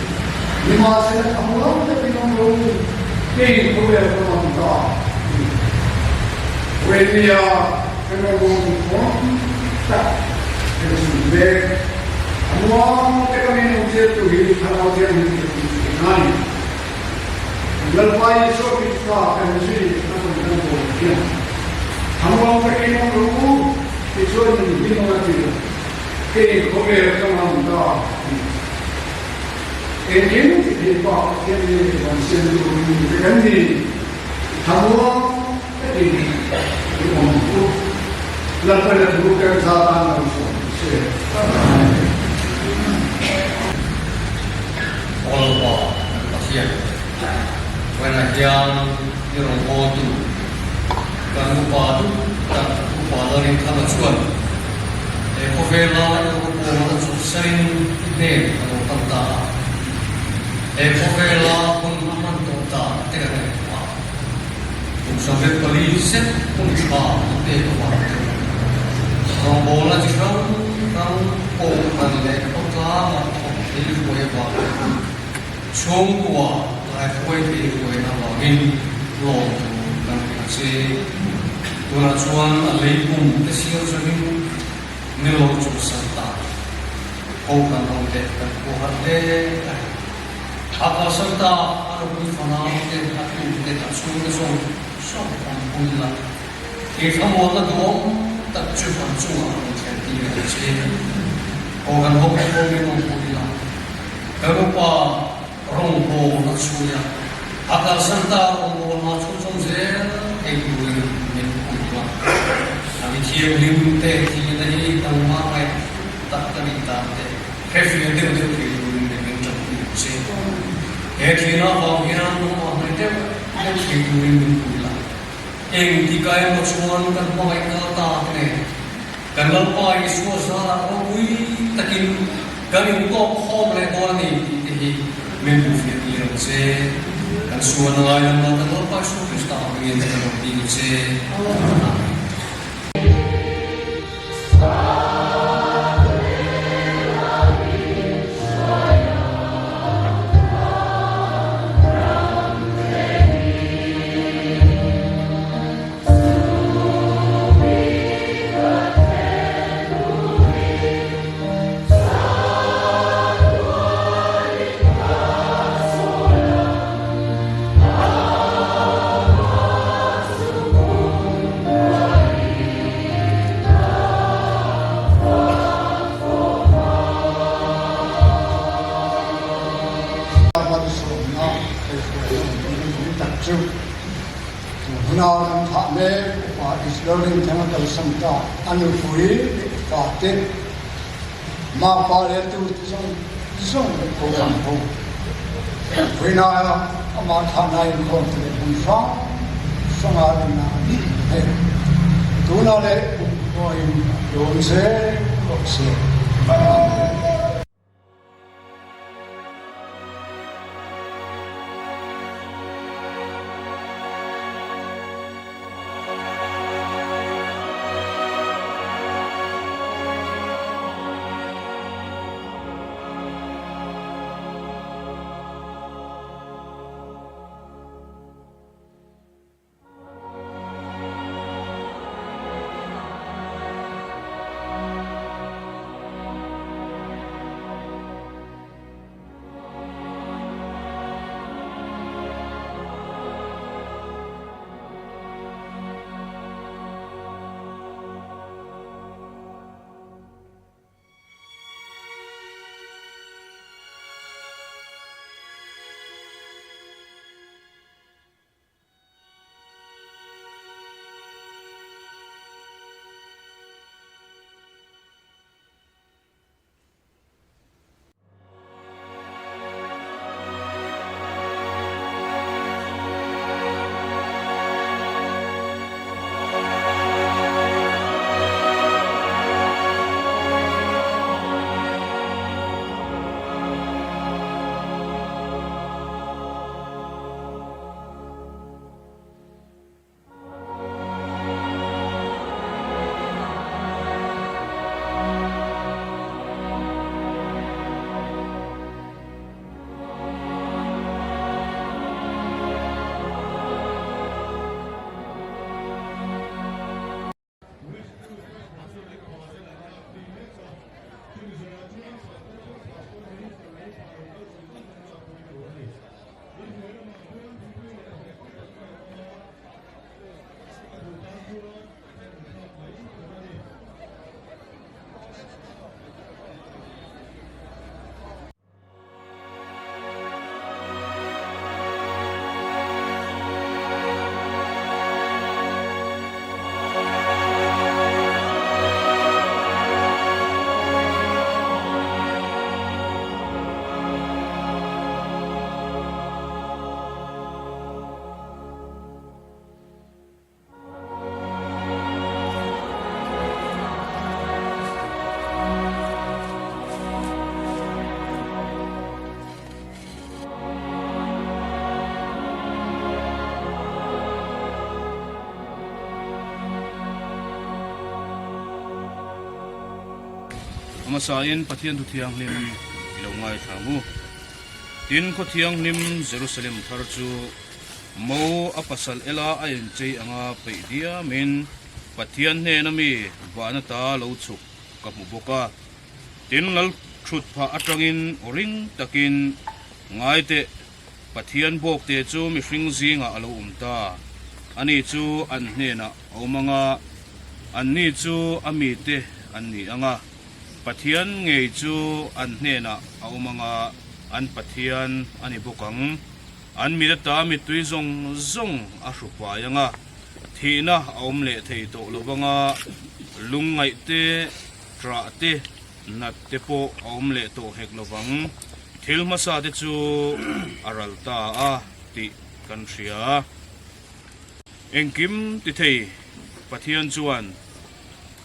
[SPEAKER 6] A muang te ka min awmtir tu hi Thlarau Thianghlim ka ti thin a ni. Lalpa Isua Krista kan zui a rawn kal dawn hian thlamuang takin awm rawh u tichuan min hlim ang a ti lo. Kei khawvel ka ngam ta a ti. Engkim ti thei Pa Pathian leh van siam tu mi te kan ni. Thlamuang takin i awm ang u. Lalpan a thu kan za tan lo sawm se.
[SPEAKER 4] Awlpa kan Pathian vawiinah hian i rawn hawtu kan upa duh tak upa Lalrinthanga chuan he khawvela i rawngbawlna chawlhsain i hnen a lo pan ta a. He khawvela hun a hman tawh dan te kan ngaihtuah a. Kum 24 zet hun tha an pek avang te, rawngbawlna chi hrang hrang kohhran leh khawtlangah thawk thei ruai avang te, chhungkua kaihruai thei ruaina avangin lawm tur kan hria che. Tunah chuan a lei pum te siar zawhin ni lo chawlhsan ta kohhran ho te kan khuahar hle a ni. A kalsan ta a nupui fanau te, a tu te, a chhungte zawng zawng an pui la. He thlamuanna duhawm tak chu an chungah a rawn thlen tir ang che. Aw kan ho te pawh min rawn pui la. Kan upa rawngbawlna chhuia a kalsan ta rawngbawlna chhunzawm zel thei turin min pui la. A mi thianghlim te thihna hi nangmah ngaih tak ka nih dan te. He fian deuh deuh thei turin min min tanpui ang che. He thian avang hian nangmah hnaih deuh deuh thei turin min pui la. Eng ti ka emaw chuan kan hmangaih kal ta te nen kan Lalpa Isua zarah ropui takin kan intawk khawm leh dawn a ni tih te hi min hmu fiah tir ang che. Kan suan a ngai lam lo kan Lalpa Isua Krista hmingin kan rawn dil che. Amen.
[SPEAKER 6] a kalsan ta. A nupui leh fate, mapa leh a tute zawng zawng leh kohhran ho vawiina amah thlahna inkhawm te leh hmun hrang hranga rinna an hmu thei. Tunah leh kumkhuain lawm zel rawh se. Amen.
[SPEAKER 7] A hmasain Pathian thu thianghlim i lo ngaithla ang u. Tin, khaw thianghlim Jerusalem thar chu Mo a pasal ela a inchei anga peih diamin Pathian hnena mi vahna ta lo chhuk ka hmu bawk a. Tin, lal thut phah atangin aw ring takin ngai teh, Pathian bawkte chu mihring zingah a lo awm ta. Ani chu an hnenah a awm anga, anni chu a mite an ni anga, Pathian ngei chu an hnenah a awm anga, an Pathian a ni bawk ang. An mit ata mittui zawng zawng a hru fai ang a, thihna a awm leh thei tawh lo vang a, lungngaih te, ṭah te, nat te pawh a awm leh tawh hek lo vang. Thil hmasa te chu a ral ta a tih kan hria. Engkim ti thei Pathian chuan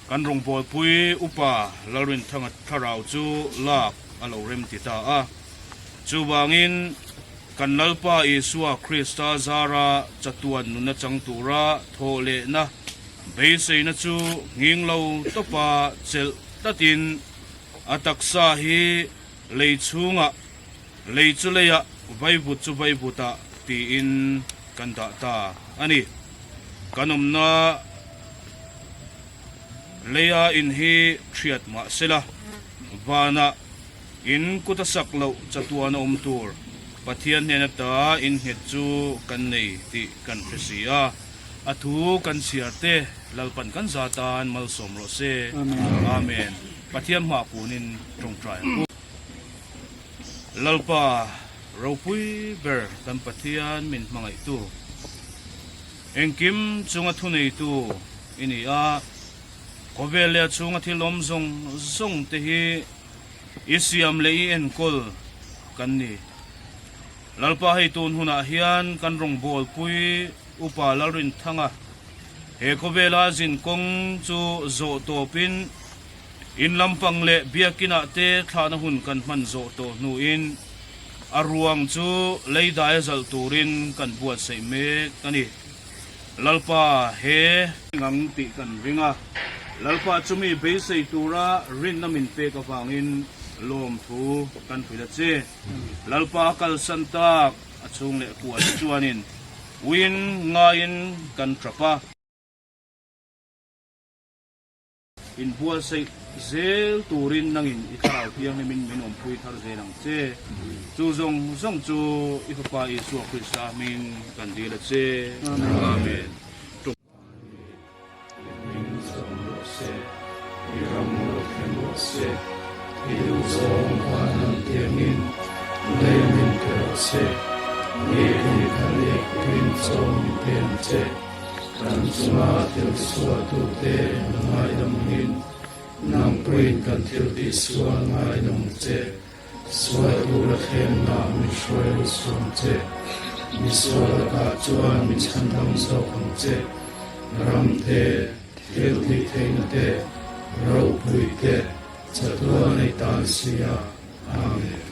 [SPEAKER 7] kan rawngbawlpui Upa Lalrinthanga thlarau chu lak a lo rem ti ta a. Chuvangin, kan Lalpa Isua Krista zara chatuan nuna chang tura thawh lehna beiseina chu nghing lo tawpa chelh tlatin a taksa hi lei chhungah, lei chu leiah, vaivut chu vaivutah tiin kan dah ta a ni. Kan awmna leia in hi hriat mah sela, vanah, In kut a sak loh chatuan a awm tur Pathian hnen ata in nghet chu kan nei tih kan hre si a, a thu kan chhiar te Lalpan kan za tan malsawm rawh se. Amen. Pathian hma kunin tawngtai ang u. Lalpa ropui ber kan Pathian min hmangaihtu, engkim chunga thuneitu. i ni a. Khawvel leh a chhunga thil awm zawng zawng te hi i siam leh i enkawl kan ni. Lalpa hei tun hunah hian kan rawngbawlpui Upa Lalrinthanga he khawvela zin kawng chu zawh tawpin in lampang leh biakinah te thlahna hun kan hman zawh tawh hnuin a ruang chu lei daia zalh turin kan buatsaih mek a ni. Lalpa he. Ngang tih kan ring a, Lalpa chumi beisei tura rinna min pek avangin lawmthu kan hrilh a che. Lalpa a kalsan tak a chhung leh kual te chuanin uiin ngaiin kan tap a. Inbuatsaih zel turin nangin i Thlarau Thianghlimin min awmpui thar zel ang che. Chu zawng zawng chu i Fapa Isua Krista hmingin kan dil a che. Amen.
[SPEAKER 8] I hming zawng rawh se, i ram lo thleng rawh se, i duhzawng van ang tiangin lei min pe rawh se, ni hi kan ek tuin chaw min pe ang che. Kan chunga thil sualtute an ngaidam angin, nang pawhin kan thil tihsual ngaidam ang che. Sual tura thlemna min hruai lut suam che. Mi sual lakah chuan mi chhandam zawk ang che. Ram te, thil tihtheihna te, ropui te, chatuan ei tan si a. Amen.